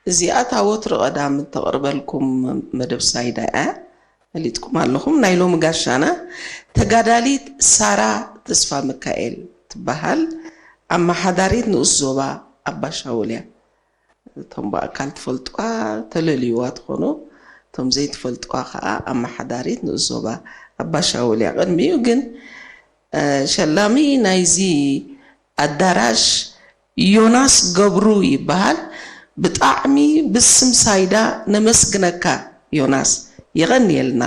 እዚኣ እታ ወትሩ ቀዳም እተቕርበልኩም መደብ ሳይዳ እያ። ፈሊጥኩም ኣለኹም። ናይ ሎሚ ጋሻና ተጋዳሊት ሳራ ተስፋ ሚካኤል ትበሃል። ኣመሓዳሪት ንኡስ ዞባ ኣባሻውል እያ። እቶም ብኣካል ትፈልጥዋ ተለልይዋ ትኾኑ፣ እቶም ዘይትፈልጥዋ ከዓ ኣመሓዳሪት ንኡስ ዞባ ኣባሻውል እያ። ቅድሚኡ ግን እ፣ ሸላሚ ናይዚ ኣዳራሽ ዮናስ ገብሩ ይበሃል። ብጣዕሚ ብስም ሳይዳ ነመስግነካ ዮናስ፣ የቐንየልና።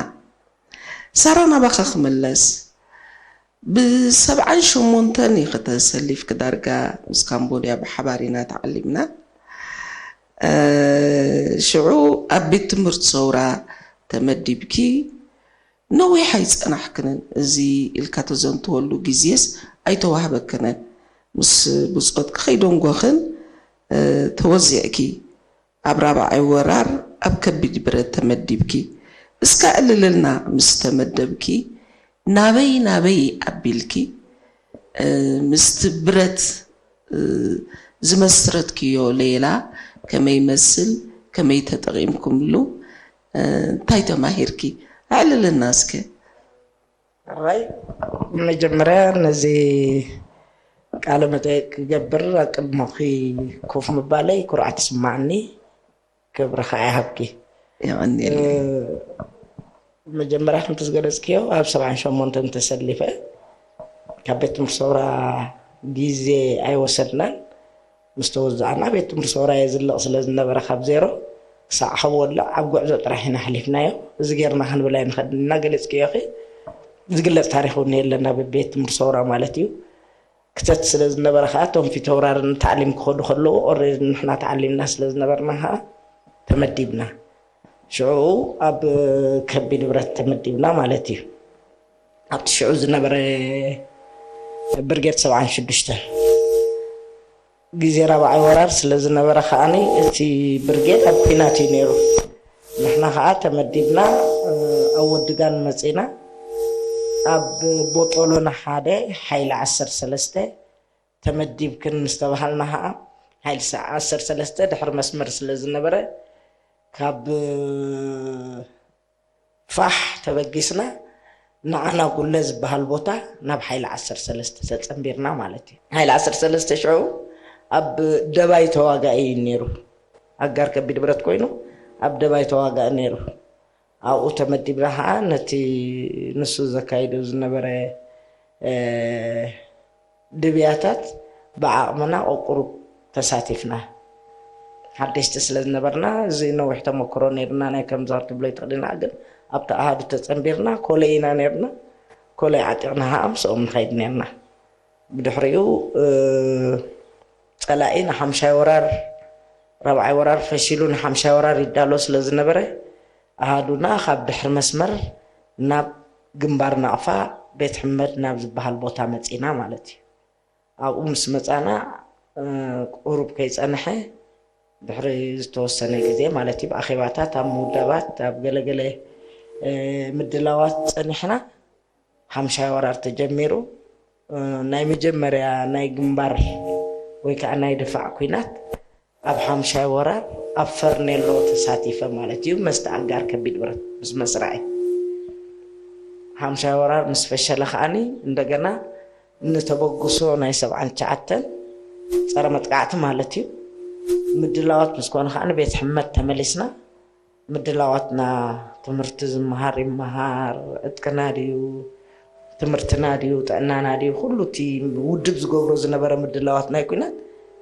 ሳራ ናባኻ ክምለስ። ብሰብዓን ሸሞንተን ኢኺ ተሰሊፍኪ ዳርጋ ምስ ካምቦድያ ብሓባር ኢና ተዓሊምና። እ፣ ሽዑ ኣብ ቤት ትምህርቲ ሰውራ ተመዲብኪ። ነዊሕ ኣይጸናሕክንን፣ እዚ ኢልካ ተዘንትወሉ ግዜስ ኣይተዋህበክንን። ምስ ብጾትኪ ከይደንጎኽን፣ እ፣ ተወዚዕኪ። ኣብ ራብዓይ ወራር ኣብ ከቢድ ብረት ተመዲብኪ። እስከ ዕልልልና ምስ ተመደብኪ፣ ናበይ ናበይ ኣቢልኪ፣ እ፣ ምስቲ ብረት፣ እ፣ ዝመስረትክዮ ሌላ ከመይ ይመስል፣ ከመይ ተጠቒምኩምሉ፣ እ፣ እንታይ ተማሂርኪ? ኣዕልልና እስከ። ሕራይ፣ መጀመርያ ነዚ ቃለ መጠይቅ ክገብር ኣብ ቅድሞኺ ኮፍ ምባለይ ኩርዓት ይስማዓኒ፣ ክብሪ ከዓ ይሃብኪ። እ፣ የቐንየለይ። መጀመርያ ከምቲ ዝገለጽክዮ ኣብ ሰብዓን ሸሞንተን ተሰሊፈ ካብ ቤት ትምህርቲ ሰውራ ግዜ ኣይወሰድናን። ምስ ተወዛዕና ቤት ትምህርቲ ሰውራ የዝልቕ ስለ ዝነበረ ካብ ዜሮ ክሳዕ ካብ ወልዕ ኣብ ጉዕዞ ጥራሕ ኢና ኣሕሊፍናዮ። እዚ ጌርና ክንብል ኣይንኽእልን። እናገለጽክዮ ኸ ዝግለጽ ታሪኽ እውን የለን ኣብ ቤት ትምህርቲ ሰውራ ማለት እዩ። ክተት ስለ ዝነበረ ከዓ እቶም ፊተውራርን ታዕሊም ክኸዱ ከለዉ ኦሬዲ ንሕና ተዓሊምና ስለ ዝነበርና ከዓ ተመዲብና። ሽዑ ኣብ ከቢድ ብረት ተመዲብና ማለት እዩ። ኣብቲ ሽዑ ዝነበረ ብርጌድ ሰብዓን ሽዱሽተን ግዜ ራብዓይ ወራር ስለ ዝነበረ ከዓኒ እቲ ብርጌድ ኣብ ኲናት እዩ ነይሩ። ንሕና ከዓ ተመዲብና ኣብ ወድጋን መፂና ኣብ ቦጦሎና ሓደ ሓይሊ ዓሰርተ ሰለስተ ተመዲብክን ምስ ተባሃልና ከዓ ሓይሊ ዓሰርተ ሰለስተ ድሕሪ መስመር ስለ ዝነበረ ካብ ፋሕ ተበጊስና ንዓና ጉለ ዝበሃል ቦታ ናብ ሓይሊ ዓሰርተ ሰለስተ ተፀንቢርና ማለት እዩ። ሓይሊ ዓሰርተ ሰለስተ ሽዑ ኣብ ደባይ ተዋጋኢ እዩ ነይሩ። ኣጋር ከቢድ ብረት ኮይኑ ኣብ ደባይ ተዋጋኢ ነይሩ። ኣብኡ ተመዲብና ከዓ ነቲ ንሱ ዘካይዶ ዝነበረ ድብያታት ብዓቕምና ቁሩብ ተሳቲፍና። ሓደሽቲ ስለ ዝነበርና እዚ ነዊሕ ተመክሮ ነይርና ናይ ከምዛ ክትብሎ ይትኽእል ኢና ግን ኣብቲ ኣሃዱ ተፀንቢርና ኮለይ ኢና ነይርና። ኮለይ ዓጢቕና ከዓ ምስኦም ንኸይድ ነይርና። ብድሕሪኡ ፀላኢ ንሓምሻይ ወራር ራብዓይ ወራር ፈሺሉ ንሓምሻይ ወራር ይዳሎ ስለ ዝነበረ ኣሃዱና ካብ ድሕሪ መስመር ናብ ግንባር ናቕፋ ቤት ሕመድ ናብ ዝበሃል ቦታ መፂና ማለት እዩ። ኣብኡ ምስ መፃና ቁሩብ ከይፀንሐ ድሕሪ ዝተወሰነ ግዜ ማለት እዩ ብኣኼባታት ኣብ ምውዳባት ኣብ ገለገለ ምድላዋት ፀኒሕና ሓምሻይ ወራር ተጀሚሩ። ናይ መጀመርያ ናይ ግንባር ወይ ከዓ ናይ ድፋዕ ኲናት ኣብ ሓምሻይ ወራር ኣብ ፈርኔሎ ተሳቲፈ ማለት እዩ። መስተ ኣጋር ከቢድ ብረት ምስ መስራይ ሓምሻይ ወራር ምስ ፈሸለ ከዓኒ እንደገና ንተበግሶ ናይ ሰብዓን ትሽዓተን ፀረ መጥቃዕቲ ማለት እዩ ምድላዋት ምስ ኮነ ከዓኒ ቤት ሕመድ ተመሊስና ምድላዋትና ትምህርቲ ዝመሃር ይመሃር፣ ዕጥቅና ድዩ፣ ትምህርትና ድዩ፣ ጥዕናና ድዩ፣ ኩሉ እቲ ውድብ ዝገብሮ ዝነበረ ምድላዋት ናይ ኲናት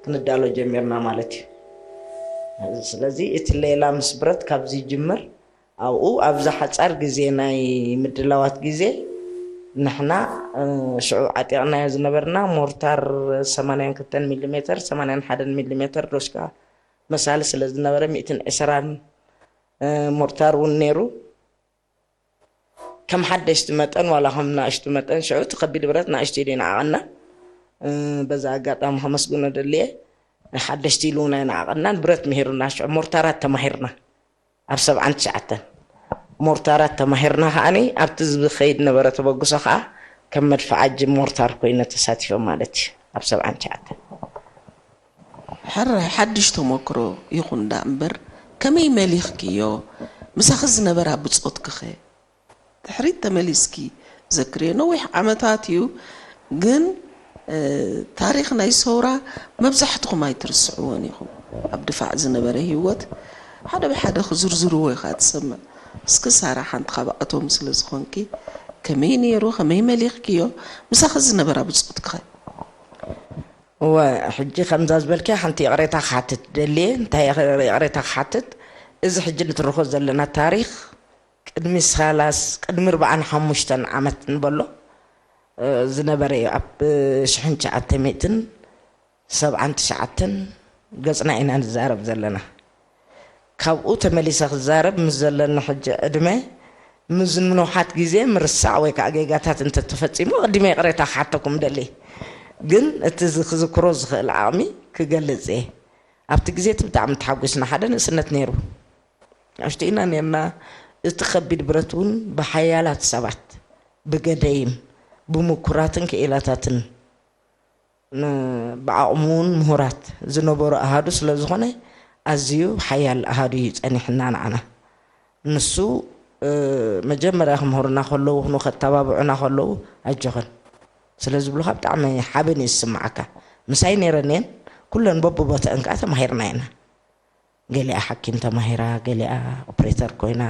ክንዳሎ ጀሚርና ማለት እዩ። ስለዚ እቲ ሌላ ምስ ብረት ካብ ዝጅምር ኣብኡ ኣብዛ ሓፃር ግዜ ናይ ምድላዋት ግዜ ንሕና ሽዑ ዓጢቕናዮ ዝነበርና ሞርታር ሰማንያን ክልተን ሚሊ ሜተር ሰማንያን ሓደን ሚሊ ሜተር ዶሽካ መሳሊ ስለ ዝነበረ ሚእትን ዕስራን ሞርታር እውን ነይሩ። ከም ሓደሽቲ መጠን ዋላ ከም ናእሽቱ መጠን ሽዑ እቲ ከቢድ ብረት ናእሽቱ ኢሉ ይንዓቐና። በዛ ኣጋጣሚ ከመስግኖ ደልየ። ሓደሽቲ ኢሉ እውን ኣይንዓቐናን ብረት ምሂሩና ሽዑ ሞርታራት ተማሂርና ኣብ ሰብዓን ትሽዓተን ሞርታራት ተማሂርና ከዓኒ ኣብቲ ዝኸይድ ነበረ ተበግሶ ከዓ ከም መድፍዓጂ ሞርታር ኮይነ ተሳቲፈ ማለት እዩ ኣብ ሰብዓን ትሽዓተን ሕራይ ሓድሽ ተመክሮ ይኹን ደኣ እምበር፣ ከመይ መሊኽክዮ? ምሳኺ ዝነበራ ብጾትኪኸ? ድሕሪት ተመሊስኪ ዘክርዮ። ነዊሕ ዓመታት እዩ፣ ግን፣ እ፣ ታሪኽ ናይ ሰውራ መብዛሕትኹም ኣይትርስዕዎን ኢኹም። ኣብ ድፋዕ ዝነበረ ህይወት ሓደ ብሓደ ክዝርዝርዎ ኢኻ ትሰምዕ። እስኪ ሳራ፣ ሓንቲ ካብኣቶም ስለ ዝኾንኪ፣ ከመይ ነይሩ? ከመይ መሊኽክዮ? ምሳኺ ዝነበራ ብጾትኪኸ? እወ፣ ሕጂ ከምዛ ዝበልክያ ሓንቲ ይቕሬታ ክሓትት ደልየ። እንታይ ይቕ-፣ ይቕሬታ ክሓትት? እዚ ሕጂ ንትርኾ ዘለና ታሪኽ ቅድሚ ሰላሳ፣ ቅድሚ ኣርባዓን ሓሙሽተን ዓመት ንበሎ፣ እ፣ ዝነበረ እዩ። ኣብ ሽሕን ትሽዓተ ሚእትን ሰብዓን ትሽዓተን ገጽና ኢና ንዛረብ ዘለና። ካብኡ ተመሊሰ ክዛረብ ምስ ዘለኒ ሕጂ ዕድመ፣ ምስ ንውሓት ግዜ ምርሳዕ ወይ ከዓ ጌጋታት እንተተፈጺሙ፣ ኣቐዲመ ይቕሬታ ክሓተኩም ደሊ። ግን እቲ ዝ-፣ ክዝክሮ ዝኽእል ዓቕሚ ክገልጽ እየ። ኣብቲ ግዜ እቲ ብጣዕሚ ተሓጒስና፣ ሓደ ንእስነት ነይሩ። ንእሽቶ ኢና ነርና። እቲ ከቢድ ብረት እውን ብሓያላት ሰባት፣ ብገደይም፣ ብምኩራትን ክኢላታትን፣ ን-፣ ብዓቕሙ እውን ምሁራት ዝነበሩ ኣሃዱ ስለ ዝኾነ፣ ኣዝዩ ሓያል ኣሃዱ እዩ ጸኒሕና ንዓና። ንሱ፣ እ፣ መጀመርያ ክምህሩና ከለዉ፣ ንኸተባብዑና ከለዉ፣ ኣጆኽን ስለ ዝብሉኻ ብጣዕሚ ሓበን እዩ ዝስምዓካ። ምሳይ ነይረን እየን፣ ኩለን በብቦትአን ከኣ ተማሂርና ኢና። ገሊኣ ሓኪም ተማሂራ፣ ገሊኣ ኦፕሬተር ኮይና፣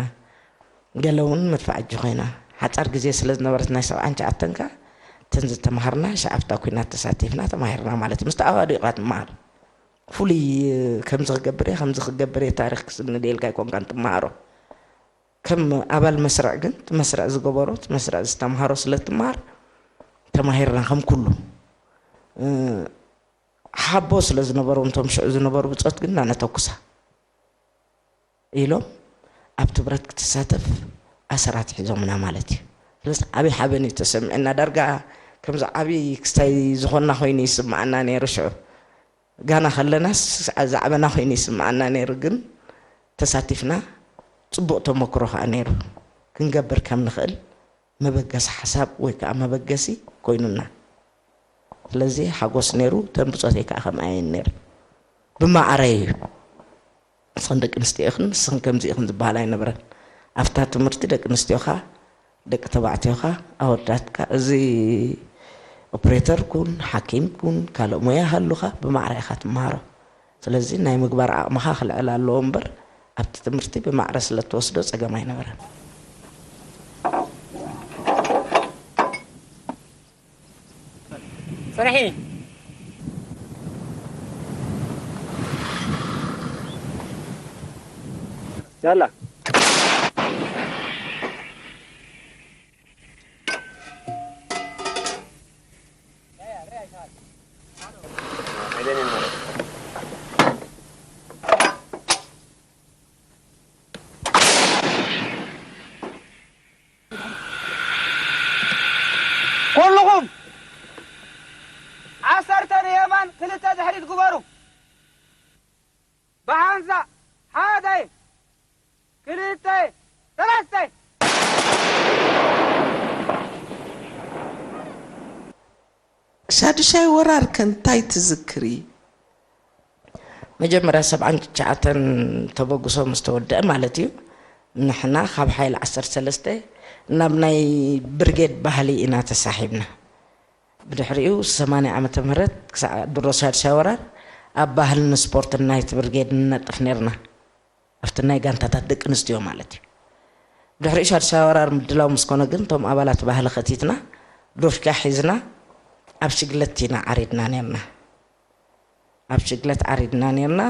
ገለ እውን መድፍዓጂ ኮይና። ሓጻር ግዜ ስለ ዝነበረት ናይ ሰብዓን ትሽዓተን ከኣ፣ እተን ዝተማሃርና ሸዓብታ ኲናት ተሳቲፍና ተማሂርና ማለት እዩ። ምስቲ ኣሃዱ ኢኻ ትመሃር። ፍሉይ ከምዚ ክገብር እየ፣ ከምዚ ክገብር እየ፣ ታሪኽ ክስንድ እየ ኢልካ ኣይኮንካን ትመሃሮ። ከም ኣባል መስርዕ ግን፣ እቲ መስርዕ ዝገበሮ፣ እቲ መስርዕ ዝተምሃሮ ስለ ትመሃር፣ ተማሂርና ከም ኩሉ። እ፣ ሓቦ ስለ ዝነበሮም፣ እቶም ሽዑ ዝነበሩ ብጾት ግን፣ "ናነተኩሳ" ኢሎም ኣብቲ ብረት ክትሳተፍ ኣሰራት ሒዞምና ማለት እዩ። ስለዚ ዓብዪ ሓበን እዩ ተሰሚዑና። ዳርጋ ከምዚ ዓብዪ ክስታይ ዝኾንና ኮይኑ ይስምዓና ነይሩ ሽዑ። ጋና ከለናስ ዝዓበና ኮይኑ ይስምዓና ነይሩ፣ ግን ተሳቲፍና ጽቡቕ ተመክሮ ከኣ ነይሩ። ክንገብር ከም ንኽእል መበገሲ ሓሳብ ወይ ከኣ መበገሲ ኮይኑና። ስለዚ ሓጎስ ነይሩ፣ እተን ብጾተይ ከኣ ከምኣ እየን ነይረን። ብማዕረ እዩ። ንስኽን ደቂ ኣንስትዮ ኢኽን፣ ንስኽን ከምዚ ኢኽን ዝበሃል ኣይነበረን። ኣብታ ትምህርቲ ደቂ ኣንስትዮኻ፣ ደቂ ተባዕትዮኻ፣ ኣወዳትካ፣ እዚ ኦፕሬተር ኩን፣ ሓኪም ኩን፣ ካልእ ሞያ ሃሉኻ፣ ብማዕረ ኢኻ ትመሃሮ። ስለዚ ናይ ምግባር ዓቕምኻ ክልዕል ኣለዎ እምበር፣ ኣብቲ ትምህርቲ ብማዕረ ስለ እትወስዶ ጸገም ኣይነበረን። ጽንሒ። ያላ። ኩልኹም ዓሰርተ ንየማን ክልተ ድሕሪት ግበሩ። ብሓንሳእ ሓደ፣ ክልተ፣ ሰለስተ። ሻዱሻይ ወራር ከ እንታይ ትዝክሪ? መጀመርያ ሰብዓን ትሽዓተን ተበግሶ ምስ ተወድአ ማለት እዩ፣ ንሕና ካብ ሓይሊ ዓሰርተ ሰለስተ ናብ ናይ ብርጌድ ባህሊ ኢና ተሳሒብና። ብድሕሪኡ ሰማንያ ዓመተ ምህረት ክሳዕ ድሮ ሻድሻይ ወራር ኣብ ባህልን ስፖርትን ናይቲ ብርጌድ ንነጥፍ ነርና። ኣብቲ ናይ ጋንታታት ደቂ ኣንስትዮ ማለት እዩ። ድሕሪኡ ሻድሻይ ወራር ምድላው ምስ ኮነ ግን፣ እቶም ኣባላት ባህሊ ከቲትና፣ ዶሽካ ሒዝና ኣብ ሽግለት ኢና ዓሪድና ነርና። ኣብ ሽግለት ዓሪድና ነርና።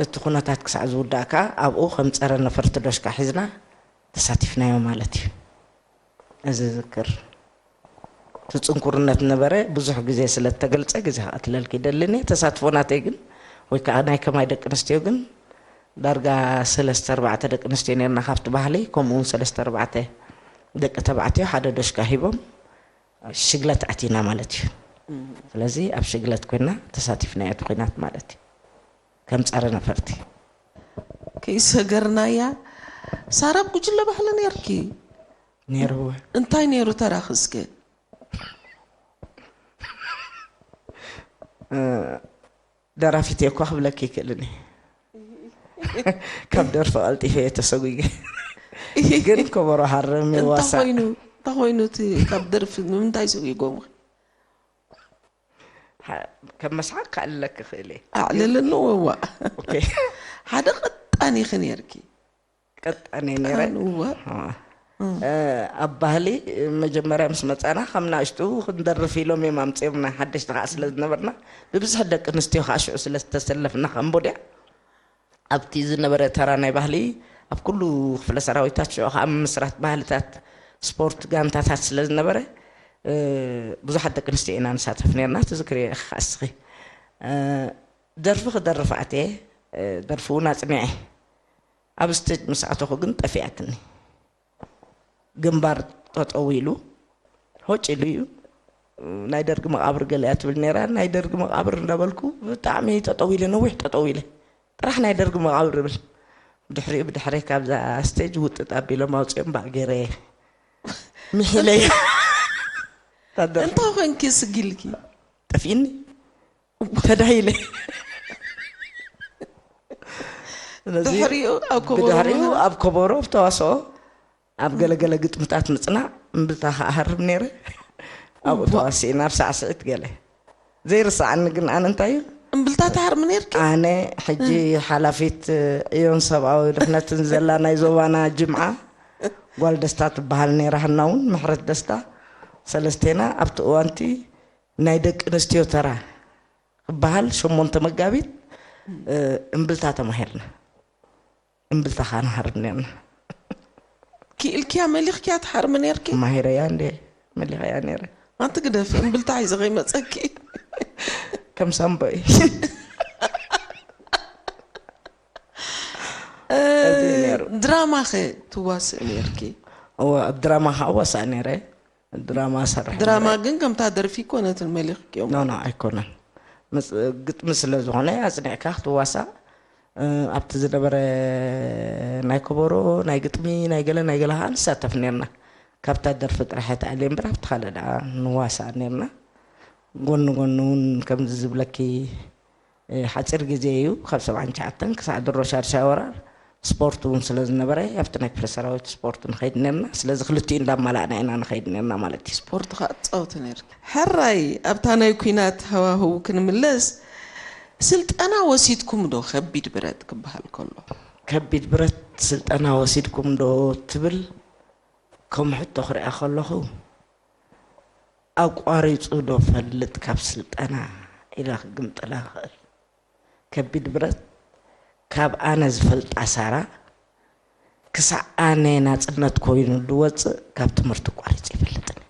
እቲ ኩነታት ክሳዕ ዝውዳእ ከኣ ኣብኡ ከም ጸረ ነፈርቲ ዶሽካ ሒዝና ተሳቲፍናዮ ማለት እዩ። እዚ ዝዝክር። እቲ ጽንኩርነት ነበረ፣ ብዙሕ ግዜ ስለ እተገልጸ ግዜ ክቐትለልኪ ይደልን እየ። ተሳትፎ ናተይ ግን፣ ወይ ከኣ ናይ ከማይ ደቂ ኣንስትዮ ግን፣ ዳርጋ ሰለስተ ኣርባዕተ ደቂ ኣንስትዮ ነርና ካብቲ ባህሊ፣ ከምኡ እውን ሰለስተ ኣርባዕተ ደቂ ተባዕትዮ ሓደ ዶሽካ ሂቦም ሽግለት ኣቲና ማለት እዩ። እም። ስለዚ ኣብ ሽግለት ኮይና ተሳቲፍናዮ እቲ ኲናት ማለት እዩ። ከም ጸረ ነፈርቲ። ከይሰገርናያ። ሳራ፣ ኣብ ጉጅለ ባህሊ ነርኪ? ነይርወ። እንታይ ነይሩ ተራኺ እስከ? እ፣ ደራፊት እየ እኳ ክብለኪ ይክእልን እየ። ካብ ደርፊ ቀልጢፈ እየ ተሰጉገ። ግን ከበሮ ሃርም ይዋሳእ። እንተኮይኑ እንተኮይኑ እቲ ካብ ደርፊ ንምንታይ ስጉጎምኺ? ከም መስሓቅ ክኣልለኪ ክእል እየ። ኣዕልልኒ ወዋ። ኦኬ። ሓደ ቀጣን ኢኺ ነርኪ። ቀጣን እየ ነይረ። እዋ። ኣብ ባህሊ መጀመርያ ምስ መፃና ከም ናእሽቱ ክንደርፍ ኢሎም እዮም ኣምፅኦምና። ሓደሽቲ ከዓ ስለ ዝነበርና ብብዝሒ ደቂ ኣንስትዮ ከዓ ሽዑ ስለ ዝተሰለፍና ካምቦድያ ኣብቲ ዝነበረ ተራ ናይ ባህሊ ኣብ ኩሉ ክፍለ ሰራዊታት ሽዑ ከዓ ምምስራት ባህልታት ስፖርት ጋንታታት ስለ ዝነበረ ብዙሓት ደቂ ኣንስትዮ ኢና ንሳተፍ ነርና። ትዝክርዮ ኢኻ ከዓ እስኺ። ደርፊ ክደርፍ ኣትየ፣ ደርፊ እውን ኣፅኒዐ። ኣብ ስቴጅ ምስ ኣተኹ ግን ጠፊኣትኒ። ግንባር ጠጠው ኢሉ ሆጭ ኢሉ እዩ። ናይ ደርጊ መቃብር ገለ እያ ትብል ነይራ። ናይ ደርጊ መቃብር እንዳበልኩ ብጣዕሚ ጠጠው ኢለ፣ ነዊሕ ጠጠው ኢለ ጥራሕ ናይ ደርጊ መቃብር እብል። ድሕሪኡ ብድሕረይ ካብዛ ስቴጅ ውጥጥ ኣቢሎም ኣውፅኦም ባእ ገይረ ምሒለያ። እንታይ ኮንኪ ስጊልኪ? ጠፊእኒ ተዳሂለ። ስለዚ ድሕሪኡ ኣብ ከበሮ ብድሕሪኡ ምሃብ? ኣብ ከበሮ፣ ኣብ ተዋስኦ፣ ኣብ ገለገለ ግጥምታት ምፅናዕ እምብልታ ከኣሃርም ነይረ። ኣብኡ ተዋሲእና ኣብ ሳዕስዒት ገለ ዘይርሳዓኒ ግን ኣነ እንታይ እዩ እምብልታ ትሃርሚ ነርኪ? ኣነ ሕጂ ሓላፊት ዕዮን ሰብኣዊ ድሕነትን ዘላ ናይ ዞባና ጅምዓ ጓል ደስታ ትበሃል ነይራ። ህና እውን ምሕረት ደስታ ሰለስቴና ኣብቲ እዋንቲ ናይ ደቂ ኣንስትዮ ተራ ክበሃል ሸሞንተ መጋቢት እምብልታ ተማሂርና። እምብልታ ከዓ ንሃርም ነርና። ክኢልኪያ መሊኽኪያ ትሃርሚ ነርኪ? ማሂረያ እንዴ መሊኸያ ነይረ። ኣንቲ ግደፍ እምብልታ ሒዘ ከይመፀኪ። ከም ሳምቦ እዩ። እዚ ነይሩ። ድራማ ኸ ትዋስእ ነርኪ? እወ፣ ኣብ ድራማ ከዓ ዋሳእ ነይረ። ድራማ ሰርሕ ድራማ ግን ከምታ ደርፊ ይኮነትን መሊኽኪዮም። ኖ ኖ ኣይኮነን። ምስ- ግጥሚ ስለ ዝኾነ ኣፅኒዕካ ክትዋሳእ እ፣ ኣብቲ ዝነበረ ናይ ከበሮ ናይ ግጥሚ ናይ ገለ ናይ ገለ ከዓ ንሳተፍ ነርና። ካብታ ደርፊ ጥራሕ ተኣልየ እምበር ኣብቲ ካልእ ደኣ ንዋሳእ ነርና። ጎኒ ጎኒ እውን ከምዚ ዝብለኪ እ፣ ሓፂር ግዜ እዩ፣ ካብ ሰብዓን ትሽዓተን ክሳዕ ድሮ ሻድሻይ ወራር ስፖርት እውን ስለ ዝነበረ ኣብቲ ናይ ክፍለ ሰራዊት ስፖርት ንኸይድ ነርና። ስለዚ ክልቲኡ እንዳማላእና ኢና ንኸይድ ነርና ማለት እዩ። ስፖርት ከዓ ትፃወቲ ነርኪ። ሕራይ ኣብታ ናይ ኩናት ሃዋህው ክንምለስ፣ ስልጠና ወሲድኩም ዶ ከቢድ ብረት ክበሃል ከሎ? ከቢድ ብረት ስልጠና ወሲድኩም ዶ ትብል ከም ሕቶ ክሪኣ ከለኹ ኣቋሪፁ ዶ ፈልጥ ካብ ስልጠና ኢለ ክግምጥላ ክእል። ከቢድ ብረት ካብ ኣነ ዝፈልጣ ሳራ ክሳዕ ኣነ ናፅነት ኮይኑ ዝወፅእ ካብ ትምህርቲ ቋሪፅ ይፈልጥን።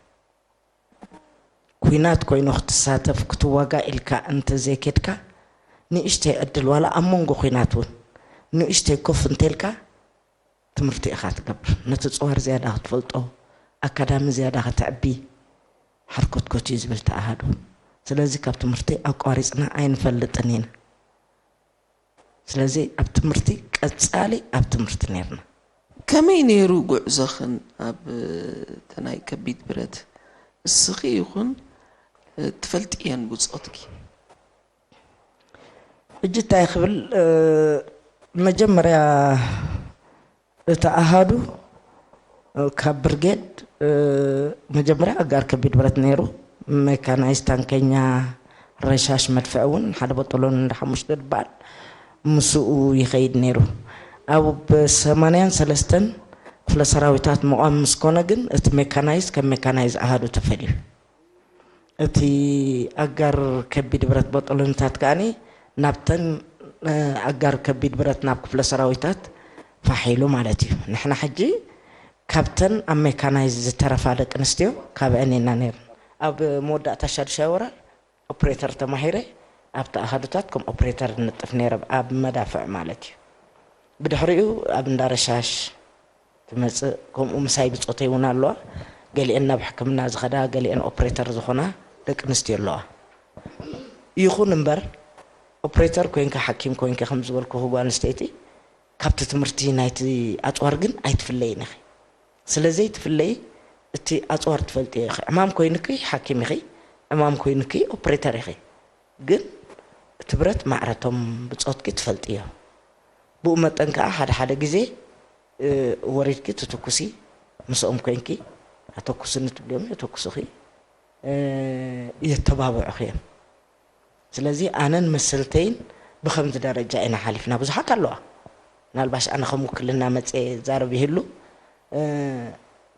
ኩናት ኮይኑ ክትሳተፍ ክትዋጋ ኢልካ እንተዘይኬድካ ንእሽተይ ዕድል ዋላ ኣብ መንጎ ኩናት እውን ንእሽተይ ኮፍ እንተልካ ትምህርቲ ኢኻ ትገብር። ነቲ ፅዋር ዝያዳ ክትፈልጦ፣ ኣካዳሚ ዝያዳ ከተዕቢ ሓርኮትኮት እዩ ዝብል ተኣሃዱ። ስለዚ ካብ ትምህርቲ ኣቋሪፅና ኣይንፈልጥን ኢና። ስለዚ ኣብ ትምህርቲ ቀፃሊ ኣብ ትምህርቲ ነርና። ከመይ ነይሩ ጉዕዞኽን ኣብ ተናይ ከቢድ ብረት? እስኺ ይኹን ትፈልጥየን ብፆትኪ? ሕጂ እንታይ ክብል መጀመርያ እቲ ኣሃዱ ካብ ብርጌድ መጀመርያ ኣጋር ከቢድ ብረት ነይሩ። ሜካናይዝ ታንከኛ ረሻሽ መድፍዕ እውን ሓደ በጠሎን እንደ ሓሙሽተ ድበሃል ምስኡ ይኸይድ ነይሩ። ኣብ ሰማንያን ሰለስተን ክፍለ ሰራዊታት መቋም ምስ ኮነ ግን እቲ ሜካናይዝ ከም ሜካናይዝ ኣሃዱ ተፈልዩ። እቲ ኣጋር ከቢድ ብረት በጠሎንታት ከኣኒ ናብተን ኣጋር ከቢድ ብረት ናብ ክፍለ ሰራዊታት ፋሕ ኢሉ ማለት እዩ። ንሕና ሕጂ ካብተን ኣብ ሜካናይዝ ዝተረፋ ደቂ ኣንስትዮ ካብአን ኢና ነይርና። ኣብ መወዳእታ ሻዱሻይ ወራር ኦፕሬተር ተማሂረ ኣብቲ ኣሃዱታት ከም ኦፕሬተር ንጥፍ ነይረ ኣብ መዳፍዕ ማለት እዩ። ብድሕሪኡ ኣብ እንዳረሻሽ ትመፅእ። ከምኡ ምሳይ ብፆተይ እውን ኣለዋ። ገሊአን ናብ ሕክምና ዝኸዳ፣ ገሊአን ኦፕሬተር ዝኾና ደቂ ኣንስትዮ ኣለዋ። ይኹን እምበር ኦፕሬተር ኮይንካ ሓኪም ኮይንካ ከም ዝበልኩ ጓል ኣንስተይቲ ካብቲ ትምህርቲ ናይቲ ኣፅዋር ግን ኣይትፍለይን ኢኺ። ስለ ዘይትፍለይ እቲ ኣፅዋር ትፈልጥዮ ኢኺ። ዕማም ኮይንኪ ሓኪም ኢኺ፣ ዕማም ኮይንኪ ኦፕሬተር ኢኺ። ግን እቲ ብረት ማዕረቶም ብጾትኪ ትፈልጥዮ። ብኡ መጠን ከኣ ሓደ ሓደ ግዜ፣ እ፣ ወሪድኪ ትትኩሲ፣ ምስኦም ኮንኪ፣ "ኣተኩስኒ" ትብልዮም፣ የተኩሱኺ፣ እ፣ የተባብዑኺ እዮም። ስለዚ ኣነን መሰልተይን ብኸምዚ ደረጃ ኢና ሓሊፍና። ብዙሓት ኣለዋ። ምናልባሽ ኣነ ከም ውክልና መጽየ ዛረብ ይህሉ። እ፣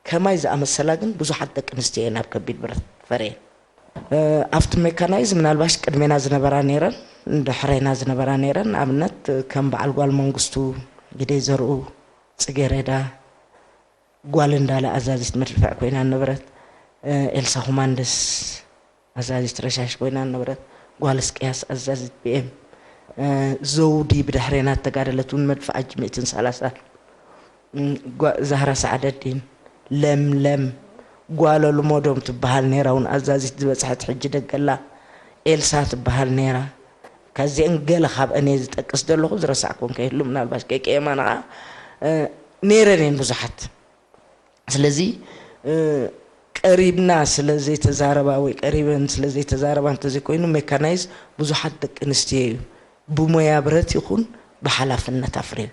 ከማይ ዝኣመሰላ ግን ብዙሓት ደቂ ኣንስትዮ እየን ኣብ ከቢድ ብረት ፈርየን። እ፣ ኣብቲ ሜካናይዝ ምናልባሽ ቅድሜና ዝነበራ ነይረን፣ ድሕሬና ዝነበራ ነይረን። ንኣብነት ከም በዓል ጓል መንግስቱ፣ ግደይ ዘርኡ፣ ጽጌረዳ፣ ጓል እንዳለ ኣዛዚት መድፍዕ ኮይና ነበረት። እ፣ ኤልሳ ኮማንደስ ኣዛዚት ረሻሽ ኮይና ነበረት። ጓል እስቅያስ ኣዛዚት ቢ ኤም። እ፣ ዘውዲ ብድሕሬና እተጋደለት እውን መድፍዓ ጂ ሚእትን ሰላሳን። እ፣ ጓ-፣ ዛህራ ሰዓደዲን፣ ለምለም፣ ጓል ኣልሞዶም ትበሃል ነይራ እውን ኣዛዚት ዝበጽሐት ሕጂ ደገላ ኤልሳ ትበሃል ነይራ። ካብዚአን ገለ ካብአን እየ ዝጠቅስ ዘለኹ፣ ዝረሳዕኩን ከይህሉ ምናልባሽ ከይቀየማና ኸዓ፣ እ፣ ነይረን እየን ብዙሓት። ስለዚ፣ እ፣ ቀሪብና ስለ ዘይተዛረባ ወይ ቀሪበን ስለ ዘይተዛረባ እንተዘይኮይኑ፣ ሜካናይዝ ብዙሓት ደቂ ኣንስትዮ እዩ ብሞያ ብረት ይኹን ብሓላፍነት ኣፍርየን።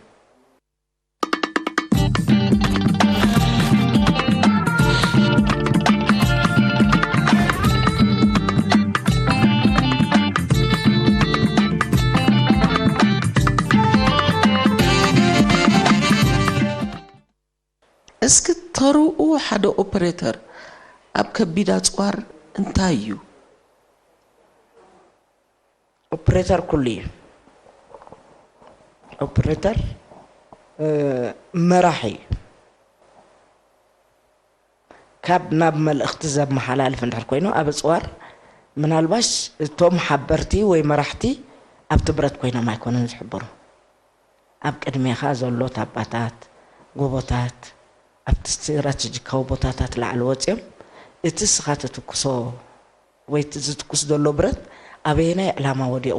እስኪ ተርኡ ሓደ ኦፐሬተር ኣብ ከቢድ ኣጽዋር እንታይ እዩ? ኦፕሬተር ኩሉ እዩ። ኦፕሬተር፣ እ፣ መራሒ እዩ። ካብ ናብ መልእኽቲ ዘመሓላልፍ እንድሕር ኮይኑ ኣብ ኣጽዋር ምናልባሽ እቶም ሓበርቲ ወይ መራሕቲ ኣብቲ ብረት ኮይኖም ኣይኮኑን ዝሕብሩ። ኣብ ቅድሜኻ ዘሎ ታባታት፣ ጎቦታት፣ ኣብቲ ስትራተጂካዊ ቦታታት ላዕሊ ወጺኦም እቲ እስኻ ትትኩሶ ወይ እቲ ዝትኩስ ዘሎ ብረት ኣበየናይ ዕላማ ወዲቑ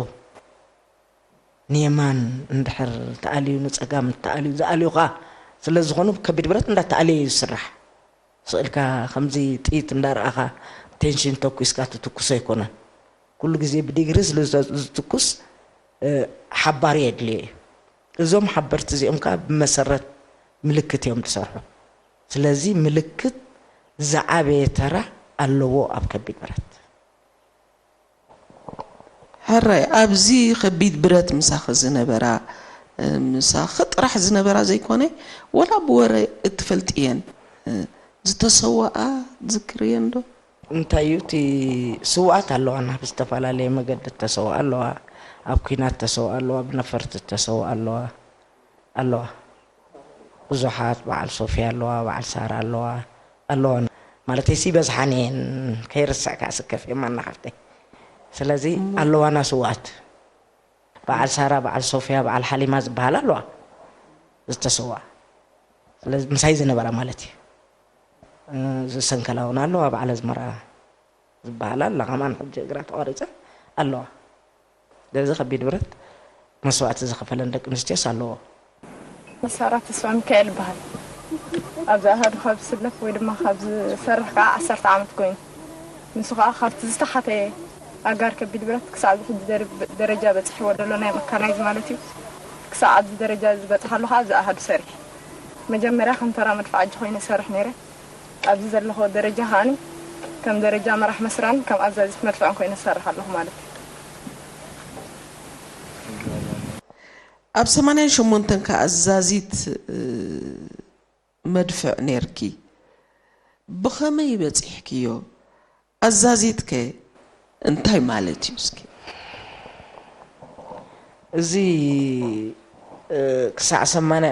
ንየማን እንድሕር ተኣልዩ ንጸጋም ተኣልዩ ዝኣልዩኻ ስለ ዝኾኑ ከቢድ ብረት እንዳተኣልየ እዩ ዝስራሕ። ስቕ ኢልካ ከምዚ ጥይት እንዳረኣኻ ቴንሽን ተኩስካ ትትኩሶ ኣይኮነን። ኩሉ ግዜ ብዲግሪ ስለ ዝትኩስ ሓባሪ የድልዮ እዩ። እዞም ሓበርቲ እዚኦም ከዓ ብመሰረት ምልክት እዮም ዝሰርሑ። ስለዚ ምልክት ዝዓበየ ተራ ኣለዎ ኣብ ከቢድ ብረት። ሕራይ ኣብዚ ከቢድ ብረት ምሳኺ ዝነበራ ምሳኺ ጥራሕ ዝነበራ ዘይኮነ ወላ ብወረ እትፈልጥየን ዝተሰወኣ ትዝክርየን ዶ? እንታይ እዩ እቲ ስውኣት ኣለዋና ብዝተፈላለየ መገዲ እተሰውኣ ኣለዋ። ኣብ ኩናት እተሰውኣ ኣለዋ፣ ብነፈርቲ እተሰውኣ ኣለዋ ኣለዋ። ብዙሓት በዓል ሶፊያ ኣለዋ፣ በዓል ሳራ ኣለዋ ኣለዋ። ማለተይሲ ይበዝሓን እየን ከይርስዕ ከዓ ስከፍ እየ ማና ሓፍተይ። ስለዚ ኣለዋና ስውኣት በዓል ሳራ በዓል ሶፊያ በዓል ሓሊማ ዝበሃላ ኣለዋ ዝተሰውኣ። ስለዚ ምሳይ ዝነበራ ማለት እዩ። ዝሰንከላ እውን ኣለዋ በዓል ኣዝመራ ዝበሃላ ኣላ ከማን ሕጂ እግራ ተቋሪፀ ኣለዋ። ስለዚ ከቢድ ብረት መስዋእቲ ዝኸፈለን ደቂ ኣንስትዮስ ኣለዎ። መሳራ ተስፋ ሚካኤል ይበሃል። ኣብዚ ኣሃዱ ካብ ዝስለፍ ወይ ድማ ካብ ዝሰርሕ ከዓ ዓሰርተ ዓመት ኮይኑ ንሱ ከዓ ካብቲ ዝተሓተ ኣጋር ከቢድ ብረት ክሳብ ኣብዚ ሕጂ ደረጃ በፂሕዎ ዘሎ ናይ መካናይዝ ማለት እዩ። ክሳብ ኣብዚ ደረጃ ዝበፅሓሉ ከዓ ኣብዚ ኣሃዱ ሰሪሕ መጀመርያ ከም ተራ መድፍዓጂ ኮይነ ሰርሕ ነይረ። ኣብዚ ዘለኹ ደረጃ ከዓኒ ከም ደረጃ መራሕ መስራን ከም ኣዛዚት መድፍዕን ኮይነ ዝሰርሕ ኣለኹ ማለት እዩ። ኣብ ሰማንያን ሸሞንተን ከ ኣዛዚት መድፍዕ ነይርኪ፣ ብኸመይ በጺሕክዮ? ኣዛዚት ከ እንታይ ማለት እዩ እስኪ? እዚ ክሳዕ ሰማንያ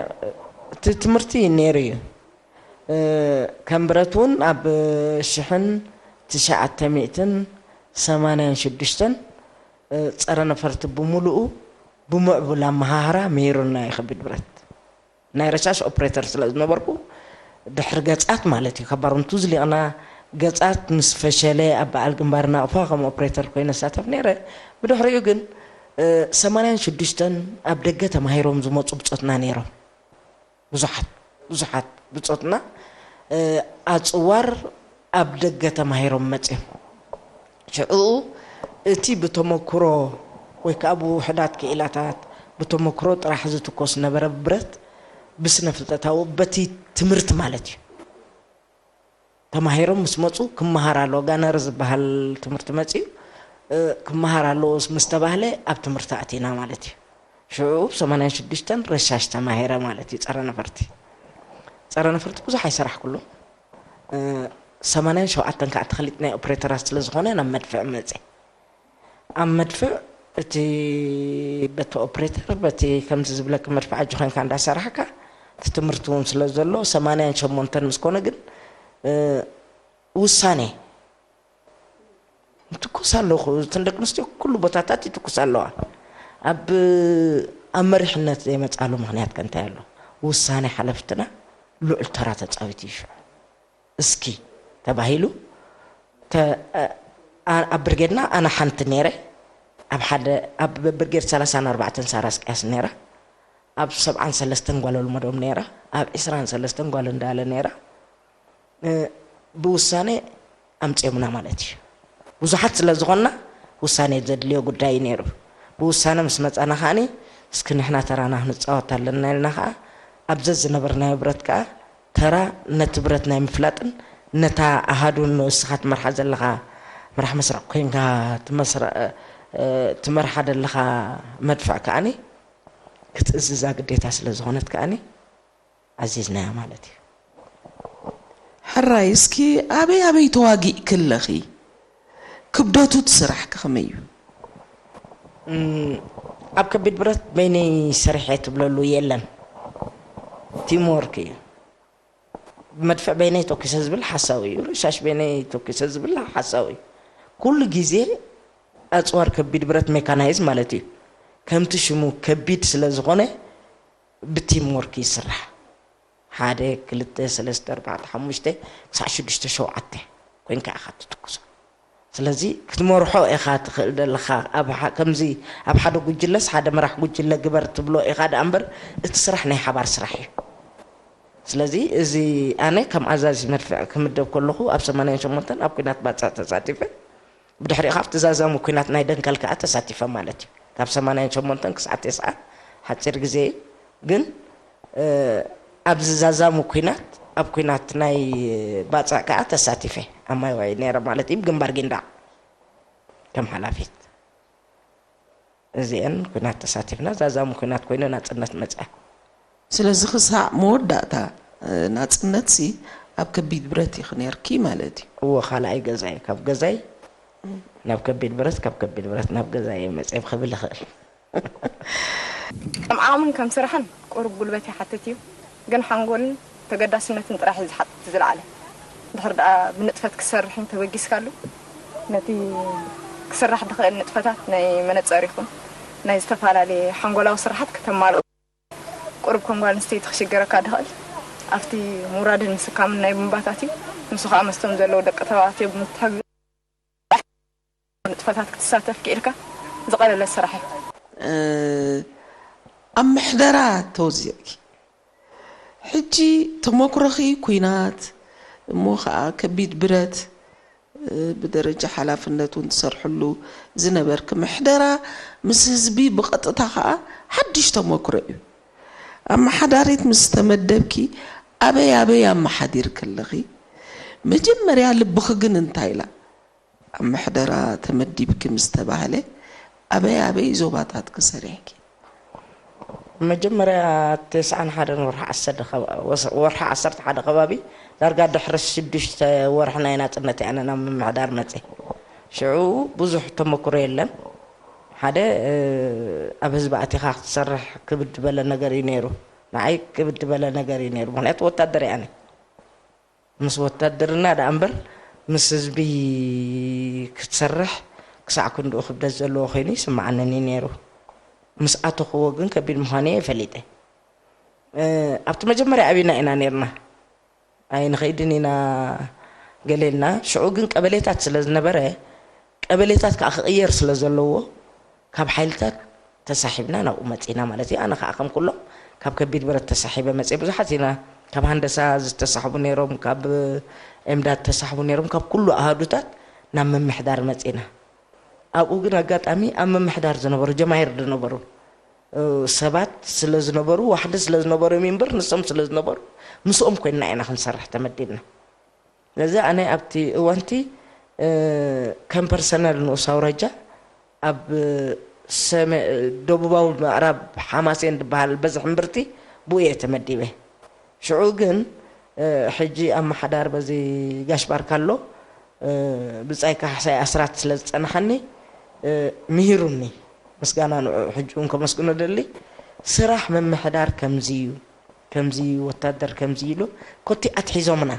እቲ ትምህርቲ ነይሩ እዩ። ከም ብረት እውን ኣብ ሽሕን ትሽዓተ ሚእትን ሰማንያን ሽዱሽተን ጸረ ነፈርቲ ብምሉኡ ብምዕቡል ኣመሃህራ ምሂሩና እዩ ከቢድ ብረት። ናይ ረሻሽ ኦፕሬተር ስለ ዝነበርኩ ድሕሪ ገጻት ማለት እዩ ካብ ባርንቱ ዝሊቕና ገጻት ምስ ፈሸለ ኣብ በዓል ግንባር ናቕፋ ከም ኦፕሬተር ኮይነ እሳተፍ ነይረ። ብድሕሪኡ ግን ሰማንያን ሽዱሽተን ኣብ ደገ ተማሂሮም ዝመፁ ብፆትና ነይሮም። ብዙሓት ብዙሓት ብፆትና ኣፅዋር ኣብ ደገ ተማሂሮም መፅዮም። ሽዕኡ እቲ ብተመክሮ ወይ ከዓ ብውሕዳት ክኢላታት ብተመክሮ ጥራሕ ዝትኮስ ነበረ ብረት ብስነ ፍልጠታዊ በቲ ትምህርቲ ማለት እዩ። ተማሂሮም ምስ መፁ ክመሃር ኣለዎ። ጋነር ዝበሃል ትምህርቲ መፅኡ ክመሃር ኣለዎ ምስ ተባህለ ኣብ ትምህርቲ ኣቲና ማለት እዩ። ሽዑ ሰማንያን ሽዱሽተን ረሻሽ ተማሂረ ማለት እዩ። ፀረ ነፈርቲ ፀረ ነፈርቲ ብዙሕ ኣይሰራሕኩሉ። ሰማንያን ሸውዓተን ከዓ ተኸሊጥ ናይ ኦፕሬተራት ስለ ዝኾነ ናብ መድፍዕ መፀ። ኣብ መድፍዕ እቲ በቲ ኦፕሬተር በቲ ከምዚ ዝብለኪ መድፍዕ ኣጆ ኮይንካ እንዳሰራሕካ እቲ ትምህርቲ እውን ስለ ዘሎ ሰማንያን ሸሞንተን ምስ ኮነ ግን ውሳኔ ይትኩስ ኣለኹ። እተን ደቂ ኣንስትዮ ኩሉ ቦታታት ይትኩስ ኣለዋ። ኣብ ኣብ መሪሕነት ዘይመፃሉ ምክንያት ከ እንታይ ኣሎ? ውሳኔ ሓለፍትና ልዑል ተራ ተፃዊቱ እዩ። ሽዑ እስኪ ተባሂሉ ኣብ ብርጌድና ኣነ ሓንቲ ነይረ። ኣብ ሓደ ኣብ ብርጌድ ሰላሳን ኣርባዕተን ሳራ ስቅያስ ነይራ። ኣብ ሰብዓን ሰለስተን ጓል ኣልመዶም ነይራ። ኣብ ዕስራን ሰለስተን ጓል እንዳለ ነይራ። ብውሳኔ ኣምፅኦምና ማለት እዩ። ብዙሓት ስለ ዝኾንና ውሳኔ ዘድልዮ ጉዳይ እዩ ነይሩ። ብውሳነ ምስ መፃና ከዓኒ እስኪ ንሕና ተራና ክንፃወት ኣለና ኢልና ከዓ ኣብ ዘዝነበርናዮ ብረት ከዓ ተራ ነቲ ብረት ናይ ምፍላጥን ነታ ኣሃዱ ንስኻ ትመርሓ ዘለኻ መራሕ መስርዕ ኮይንካ ትመርሓ ዘለኻ መድፍዕ ከዓኒ ክትእዝዛ ግዴታ ስለ ዝኾነት ከዓኒ ኣዚዝናያ ማለት እዩ። ሕራይ እስኪ ኣበይ ኣበይ ተዋጊእኪ ኣለኺ? ክብደቱ እቲ ስራሕኪ ከመይ እዩ? ኣብ ከቢድ ብረት በይነይ ሰሪሐ ትብለሉ የለን። ቲም ወርክ እዩ። መድፍዕ በይነይ ተኩሰ ዝብል ሓሳዊ እዩ። ርሻሽ በይነይ ተኩሰ ዝብል ሓሳዊ እዩ። ኩሉ ግዜ ኣፅዋር ከቢድ ብረት ሜካናይዝ ማለት እዩ። ከምቲ ሽሙ ከቢድ ስለ ዝኾነ ብቲም ወርክ ይስራሕ። ሓደ ክልተ ሰለስተ ኣርባዕተ ሓሙሽተ ክሳዕ ሽዱሽተ ሸውዓተ ኮይንካ ኢኻ ትትኩሶ። ስለዚ ክትመርሖ ኢኻ ትኽእል ዘለኻ። ኣብ ከምዚ ኣብ ሓደ ጉጅለስ ሓደ መራሕ ጉጅለ ግበር ትብሎ ኢኻ ደኣ እምበር እቲ ስራሕ ናይ ሓባር ስራሕ እዩ። ስለዚ እዚ ኣነ ከም ኣዛዚ መድፍዕ ክምደብ ከለኹ ኣብ ሰማንያን ሸሞንተን ኣብ ኲናት ባጽዕ ተሳቲፈ። ብድሕሪኡ ካብቲ ዛዛሙ ኲናት ናይ ደንከል ከዓ ተሳቲፈ ማለት እዩ። ካብ ሰማንያን ሸሞንተን ክሳዕ ተስዓ ሓፂር ግዜ እዩ። ግን ኣብዚ ዛዛሙ ኲናት ኣብ ኲናት ናይ ባፅዕ ከዓ ተሳቲፈ። ኣብ ማይ ዋዒ ነይረ ማለት እዩ። ግንባር ጊንዳዕ ከም ሓላፊት እዚአን ኲናት ተሳቲፍና። ዛዛሙ ኲናት ኮይኑ ናፅነት መፅኣ። ስለዚ ክሳዕ መወዳእታ ናጽነትሲ ኣብ ከቢድ ብረት ኢኺ ነርኪ ማለት እዩ። እወ፣ ካልኣይ ገዛይ፣ ካብ ገዛይ ናብ ከቢድ ብረት፣ ካብ ከቢድ ብረት ናብ ገዛይ እየ መጽየ ክብል እኽእል። ከም ዓቕምን ከም ስራሕን ቁሩብ ጉልበት ይሓትት እዩ፣ ግን ሓንጎልን ተገዳስነትን ጥራሕ እዩ ዝሓትት ዝለዓለ። እንድሕር ደኣ ብንጥፈት ክሰርሕን ተበጊስካሉ፣ ነቲ ክስራሕ ዝኽእል ንጥፈታት ናይ መነጸር ይኹን ናይ ዝተፈላለየ ሓንጎላዊ ስራሓት ከተማልኦ ቁሩብ ከም ጓል ኣንስተይቲ ክሽገረካ ድኽእል ኣብቲ ምውራድን ምስካምን ናይ ቡምባታት እዩ። ንሱ ከኣ ምስቶም ዘለዉ ደቂ ተባዕትዮ ብምትሕግጋዝ ንጥፈታት ክትሳተፍ ክኢልካ ዝቐለለ ስራሕ እዩ። ኣብ ምሕደራ ተወዚዕኪ ሕጂ ተመኩሮኺ ኲናት እሞ ኸኣ ከቢድ ብረት ብደረጃ ሓላፍነት እውን ትሰርሕሉ ዝነበርኪ ምሕደራ ምስ ህዝቢ ብቐጥታ ኸኣ ሓድሽ ተመክሮ እዩ። ኣመሓዳሪት ምስ ተመደብኪ ኣበይ ኣበይ ኣመሓዲርኪ ኣለኺ? መጀመርያ ልብኺ ግን እንታይ ኢላ? ኣብ ምሕደራ ተመዲብኪ ምስ ተባህለ ኣበይ ኣበይ ዞባታትኪ ሰሪሕኪ? መጀመርያ ተስዓን ሓደን ወርሒ ዓሰርተ ከባቢ ዳርጋ ድሕሪ ሽዱሽተ ወርሒ ናይ ናፅነት እየ ኣነ ናብ ምምሕዳር መፅየ። ሽዑ ብዙሕ ተመክሮ የለን። ሓደ ኣብ ህዝቢ ኣቲኻ ክትሰርሕ ክብድ ዝበለ ነገር እዩ ነይሩ። ንዓይ ክብድ ዝበለ ነገር እዩ ነይሩ፣ ምክንያቱ ወታደር እየ ኣነ። ምስ ወታደርና ደኣ እምበር ምስ ህዝቢ ክትሰርሕ ክሳዕ ክንድኡ ክብደት ዘለዎ ኮይኑ ይስምዓንን እዩ ነይሩ። ምስ ኣተኹዎ ግን ከቢድ ምዃኑ እየ ፈሊጠ። ኣብቲ መጀመርያ ኣብና ኢና ነይርና። ኣይንኸይድን ኢና ገለ ኢልና። ሽዑ ግን ቀበሌታት ስለ ዝነበረ፣ ቀበሌታት ከዓ ክቕየር ስለ ዘለዎ፣ ካብ ሓይልታት ተሳሒብና ናብኡ መፂና ማለት እዩ። ኣነ ከዓ ከም ኩሎም ካብ ከቢድ ብረት ተሳሒበ መፅየ። ብዙሓት ኢና፣ ካብ ሃንደሳ ዝተሳሕቡ ነይሮም፣ ካብ ኤምዳድ ተሳሕቡ ነይሮም፣ ካብ ኩሉ ኣሃዱታት ናብ ምምሕዳር መፂና። ኣብኡ ግን ኣጋጣሚ ኣብ ምምሕዳር ዝነበሩ ጀማሂር ዝነበሩ ሰባት ስለ ዝነበሩ፣ ዋሕዲ ስለ ዝነበሩ እምበር፣ ንሶም ስለ ዝነበሩ፣ ምስኦም ኮይንና ኢና ክንሰርሕ ተመዲብና። ስለዚ ኣነ ኣብቲ እዋንቲ ከም ፐርሰናል ንኡስ ኣውራጃ ኣብ ደቡባዊ ምዕራብ ሓማሴን ዝበሃል በዝሒ እምብርቲ ብኡ እየ ተመዲበ። ሽዑ ግን ሕጂ ኣመሓዳሪ በዚ ጋሽ ባርካ ኣሎ፣ ብጻይ ካሕሳይ ኣስራት ስለ ዝጸናሓኒ ምሂሩኒ። ምስጋና ንዕኡ ሕጂ እውን ከመስግኖ ደሊ። ስራሕ ምምሕዳር ከምዚ እዩ፣ ከምዚ እዩ፣ ወታደር ከምዚ እዩ ኢሉ ኮቲ ኣትሒዞምና።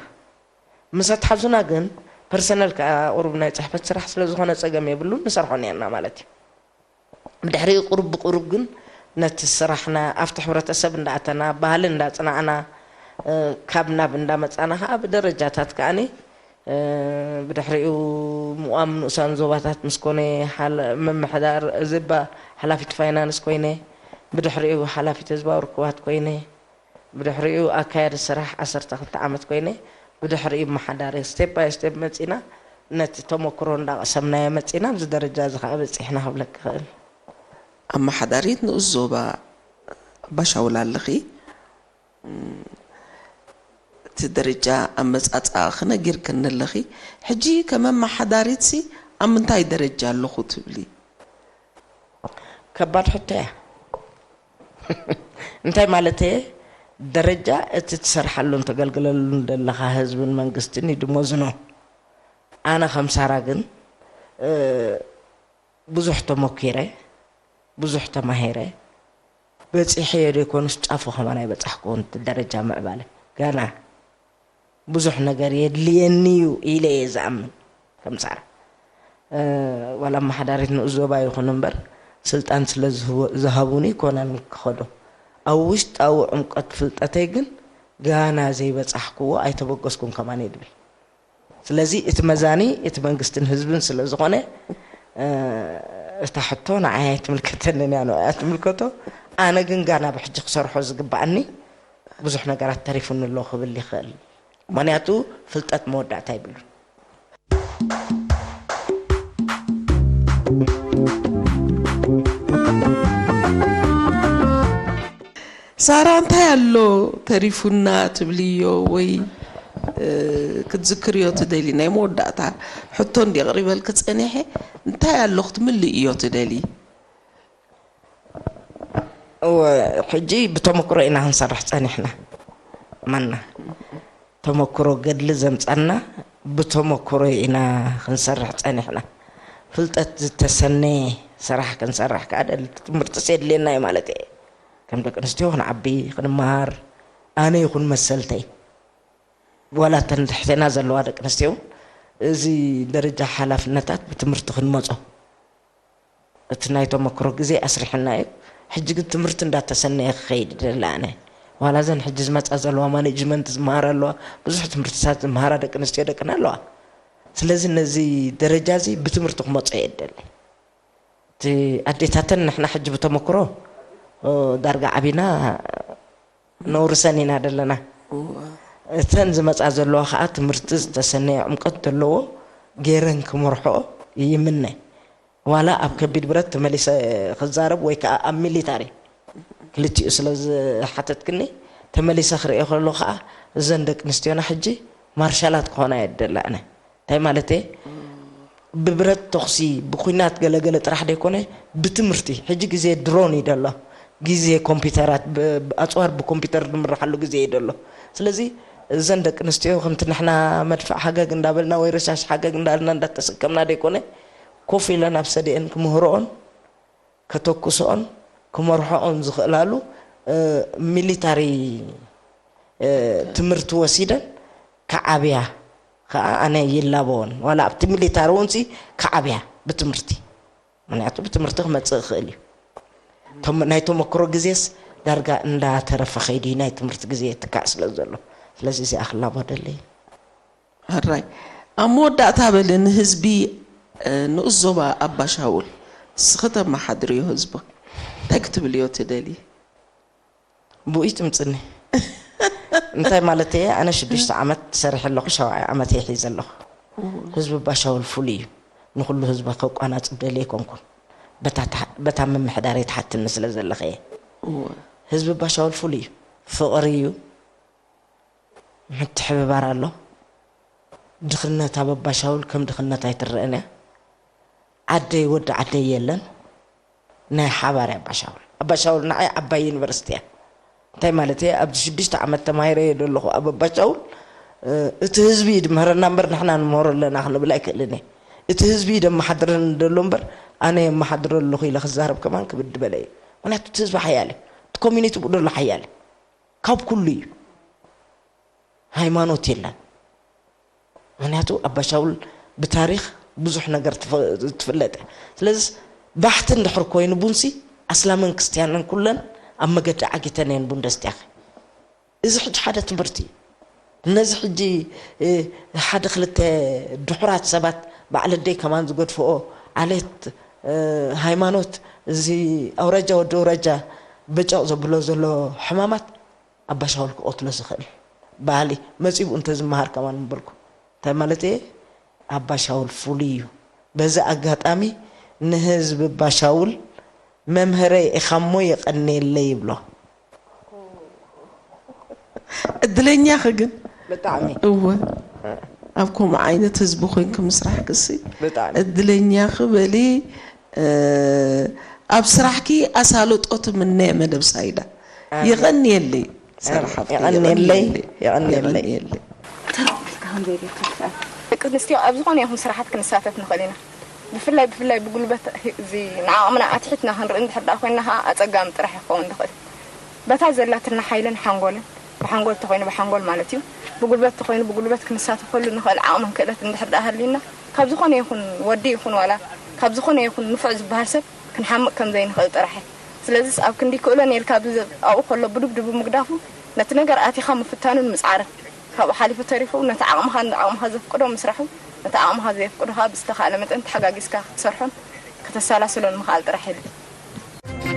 ምስ ኣትሓዙና ግን ፐርሰናል ከኣ ቁሩብ ናይ ጽሕፈት ስራሕ ስለ ዝኾነ ጸገም የብሉን፣ ንሰርሖ ኔርና ማለት እዩ። ብድሕሪኡ ቁሩብ ብቁሩብ ግን ነቲ ስራሕና ኣብቲ ሕብረተሰብ እንዳኣተና፣ ባህሊ እንዳጽናዕና፣ ካብ ናብ እንዳመጻና ከኣ ብደረጃታት ከኣኒ ብድሕሪኡ ምቋም ንኡሳን ዞባታት ምስ ኮነ፣ ምምሕዳር እዚ ሓላፊት ፋይናንስ ኮይነ፣ ብድሕሪኡ ሓላፊት ህዝባዊ ርክባት ኮይነ፣ ብድሕሪኡ ኣካያዲ ስራሕ ዓሰርተ ክልተ ዓመት ኮይነ፣ ብድሕሪኡ ኣመሓዳሪ step by step መጺና፣ ነቲ ተመክሮ እንዳቐሰምናዮ መጺና ኣብዚ ደረጃ እዚ ከኣ በጺሕና ክብለካ እኽእል። ኣመሓዳሪት ንኡስ ዞባ ኣባሻውል ኣለኺ። እቲ ደረጃ ኣመጻጽኣኺ ነጊርክኒ ኣለኺ። ሕጂ ከም ኣመሓዳሪትሲ ኣብ ምንታይ ደረጃ ኣለኹ ትብሊ? ከባድ ሕቶ እያ። እንታይ ማለት እየ? ደረጃ እቲ ትሰርሓሉን ተገልግለሉን ዘለኻ ህዝብን መንግስትን እዩ ድሞዝኖ። ኣነ ከም ሳራ ግን ብዙሕ ተመኪረ፣ ብዙሕ ተማሂረ፣ በጺሐዮ ዘይኮኑስ ጫፉ ከማን ኣይበጻሕኩዎን። እቲ ደረጃ ምዕባለ ገና ብዙሕ ነገር የድልየኒ እዩ ኢለ እየ ዝኣምን። ከም ሳራ ዋላ ኣመሓዳሪት ንኡስ ዞባ ይኹን እምበር፣ ስልጣን ስለ ዝሃቡኒ ይኮነን ክኸዶ። ኣብ ውሽጣዊ ዕምቆት ፍልጠተይ ግን ጋና ዘይበጻሕኩዎ ኣይተበገስኩን ከማን እየ ድብል። ስለዚ እቲ መዛኒ እቲ መንግስትን ህዝብን ስለ ዝኾነ፣ እታ ሕቶ ንዓይ ኣይትምልከተንን እያ፣ ንዕኣ ትምልከቶ። ኣነ ግን ጋና ብሕጂ ክሰርሖ ዝግብኣኒ ብዙሕ ነገራት ተሪፉኒ ኣሎ ክብል ይኽእል። ምኽንያቱ ፍልጠት መወዳእታ የብሉን። ሳራ፣ እንታይ ኣሎ ተሪፉና ትብልዮ ወይ ክትዝክርዮ ትደሊ? ናይ መወዳእታ ሕቶ እንዲ ኣቕሪበልኪ ጸኒሐ፣ እንታይ ኣሎ ክትምልእዮ ትደሊ? እወ፣ ሕጂ ብተመክሮ ኢና ክንሰርሕ ጸኒሕና። ማና ተመክሮ ገድሊ ዘምጻና ብተመክሮ ኢና ክንሰርሕ ጸኒሕና። ፍልጠት ዝተሰነየ ስራሕ ክንሰርሕ ከኣ ደሊ ትምህርትስ የድልየና እዩ ማለት እየ። ከም ደቂ ኣንስትዮ ክንዓቢ፣ ክንመሃር፣ ኣነ ይኹን መሰልተይ፣ ዋላ እተን ትሕቴና ዘለዋ ደቂ ኣንስትዮ እውን እዚ ደረጃ ሓላፍነታት ብትምህርቲ ክንመጾ እቲ ናይ ተመክሮ ግዜ ኣስሪሕና እዩ። ሕጂ ግን ትምህርቲ እንዳተሰነየ ክኸይድ ይደሊ ኣነ። ዋላ እዘን ሕጂ ዝመጻ ዘለዋ ማኔጅመንት ዝመሃራ ኣለዋ፣ ብዙሕ ትምህርትታት ዝመሃራ ደቂ ኣንስትዮ ደቅና ኣለዋ። ስለዚ ነዚ ደረጃ እዚ ብትምህርቲ ክመጾ እየ እደሊ። እቲ ኣዴታተን ንሕና ሕጂ ብተመክሮ ዳርጋ ዓቢና ነውርሰን ኢና ዘለና። እተን ዝመጻ ዘለዋ ከኣ ትምህርቲ ዝተሰነየ ዕምቀት ዘለዎ ገይረን ክመርሕኦ ይምነ። ዋላ ኣብ ከቢድ ብረት ተመሊሰ ክዛረብ ወይ ከኣ ኣብ ሚሊታሪ ክልቲኡ ስለ ዝሓተትክኒ ተመሊሰ ክርእዮ ከሎ ከኣ እዘን ደቂ ኣንስትዮና ሕጂ ማርሻላት ክኾና እየ ዝደሊ ኣነ። እንታይ ማለት እየ? ብብረት ተኹሲ፣ ብኲናት ገለገለ ጥራሕ ደይኮነ፣ ብትምህርቲ። ሕጂ ግዜ ድሮን እዩ ደሎ። ግዜ ኮምፒውተራት፣ ብ-፣ ኣጽዋር ብኮምፒውተር ዝምረሓሉ ግዜ እዩ ደሎ። ስለዚ እዘን ደቂ ኣንስትዮ ከምቲ ንሕና መድፍዕ ሃገግ እንዳበልና ወይ ረሻሽ ሃገግ እንዳበልና እንዳተሰከምና ደይኮነ፣ ኮፍ ኢለን ኣብ ሰደአን ክምህርኦን፣ ከተኩስኦን ክመርሕኦን ዝኽእላሉ ሚሊታሪ ትምህርቲ ወሲደን ክዓብያ ከዓ ኣነ ይላበወን። ዋላ ኣብቲ ሚሊታሪ እውን ሲ ክዓብያ ብትምህርቲ፣ ምክንያቱ ብትምህርቲ ክመፅእ ይኽእል እዩ። ናይ ተመክሮ ግዜስ ዳርጋ እንዳተረፈ ከይዱ ናይ ትምህርቲ ግዜ ይትካእ ስለ ዘሎ፣ ስለዚ እዚኣ ክላቦ ደለይ። ሕራይ። ኣብ መወዳእታ በሊ ንህዝቢ ንኡስ ዞባ ኣባሻውል እስኺ ተመሓድርዮ ህዝቢ እንታይ ክትብልዮ ትደሊ? ብኡ ይትምፅኒ። እንታይ ማለት እየ? ኣነ ሽዱሽተ ዓመት ሰሪሐ ኣለኹ፣ ሸውዓይ ዓመት እየ ሒዘ ኣለኹ። ህዝቢ ኣባሻውል ፍሉይ እዩ። ንኹሉ ህዝቢ ከቋናጽብ ደልየ ኣይኮንኩን። በታ ተሓ-፣ በታ ምምሕዳር እየ ትሓትኒ ስለ ዘለኸ እየ። እወ። ህዝቢ ባሻውል ፍሉይ እዩ። ፍቕሪ እዩ። ምትሕብባር ኣሎ። ድኽነት ኣብ ኣባሻውል ከም ድኽነት ኣይትረአን እያ። ዓደይ ወዲ ዓደይ የለን። ናይ ሓባር እያ ኣባሻውል። ኣባሻውል ንዓይ ዓባይ ዩኒቨርሲቲ እያ። እንታይ ማለት እየ? ኣብዚ ሽዱሽተ ዓመት ተማሂረ እየ ዘለኹ ኣብ ኣባሻውል። እ፣ እቲ ህዝቢ ይድምሃረና እምበር ንሕና ንምህሮ ኣለና ክንብል ኣይክእልን እየ። እቲ ህዝቢ እዩ ደመሓድረኒ ዘሎ እምበር ኣነ የመሓድሮ ኣለኹ ኢለ ክዛረብ ከማን ክብድ በለ እየ። ምክንያቱ እቲ ህዝቢ ሓያል እዩ። እቲ ኮሚኒቲ ብኡ ዘሎ ሓያል እዩ። ካብ ኩሉ እዩ። ሃይማኖት የለን። ምክንያቱ ኣባሻውል ብታሪኽ ብዙሕ ነገር ትፈ-፣ ትፍለጥ እያ። ስለዚ ባሕቲ እንድሕር ኮይኑ ቡንሲ ኣስላምን ክርስትያንን ኩለን ኣብ መገዲ ዓጊተን እየን ቡን ደስትያኸ። እዚ ሕጂ ሓደ ትምህርቲ እዩ። ነዚ ሕጂ፣ እ፣ ሓደ ክልተ ድሑራት ሰባት ባዕለ ደይ ከማን ዝገድፍኦ ዓሌት፣ እ፣ ሃይማኖት፣ እዚ ኣውራጃ ወዲ ኣውራጃ በጨቕ ዘብሎ ዘሎ ሕማማት ኣባሻውል ክቐትሎ ዝኽእል ባህሊ መጺኡ እንተ ዝመሃር ከማን ምበልኩ። እንታይ ማለት እየ? ኣባሻውል ፍሉይ እዩ። በዚ ኣጋጣሚ ንህዝቢ ባሻውል መምህረይ ኢኻ እሞ የቐንየለይ ይብሎ። እድለኛኺ ግን። ብጣዕሚ። እወ። ኣብ ከምኡ ዓይነት ህዝቢ ኮይንኪ ምስራሕክሲ ብጣዕሚ። እድለኛኺ በሊ፣ እ፣ ኣብ ስራሕኪ ኣሳልጦ ትምነ መደብ ሳይዳ። ኣሜን። የቐንየለይ። ኣሜን። ሰራሕቲ የቐንየለይ፣ የቐንየለይ። የቐንየለይ። የቐንየለይ። ተረፍ ኢልካ ከም ዘይብልካ ትኽእል። ደቂ ኣንስትዮ ኣብ ዝኾነ ይኹን ስራሓት ክንሳተፍ ንኽእል ኢና። ብፍላይ፣ ብፍላይ ብጉልበት እዚ ንዓቕምና ኣትሒትና ክንርኢ እንድሕር ደኣ ኮይንና ኸዓ ኣጸጋሚ ጥራሕ እዩ ክኸውን ዝኽእል። በታ ዘላትና ሓይልን ሓንጎልን፣ ብሓንጎል ተኾይኑ ብሓንጎል ማለት እዩ፣ ብጉልበት ተኾይኑ ብጉልበት ክንሳተፈሉ ንኽእል ዓቕምን ክእለት እንድሕር ደኣ ሃልዩና፣ ካብ ዝኾነ ይኹን ወዲ ይኹን ዋላ ካብ ዝኾነ ይኹን ንፉዕ ዝበሃል ሰብ ክንሓምቕ ከም ዘይንኽእል ጥራሕ እዩ። ስለዚስ ኣብ ክንዲ ክእሎ ነይርካ ኣብዚ ኣብኡ ከሎ ብዱብዱቡ ምግዳፉ ነቲ ነገር ኣቲኻ ምፍታኑን ምጽዓርን፣ ካብኡ ሓሊፉ ተሪፉ ነቲ ዓቕምኻን ዓቕምኻ ዘፍቅዶ ምስራሑ፣ ነቲ ዓቕምኻ ዘየፍቅዶ ኸኣ ብዝተኻእለ መጠን ተሓጋጊዝካ ክትሰርሖን ከተሰላስሎን ምኽኣል ጥራሕ የድሊ።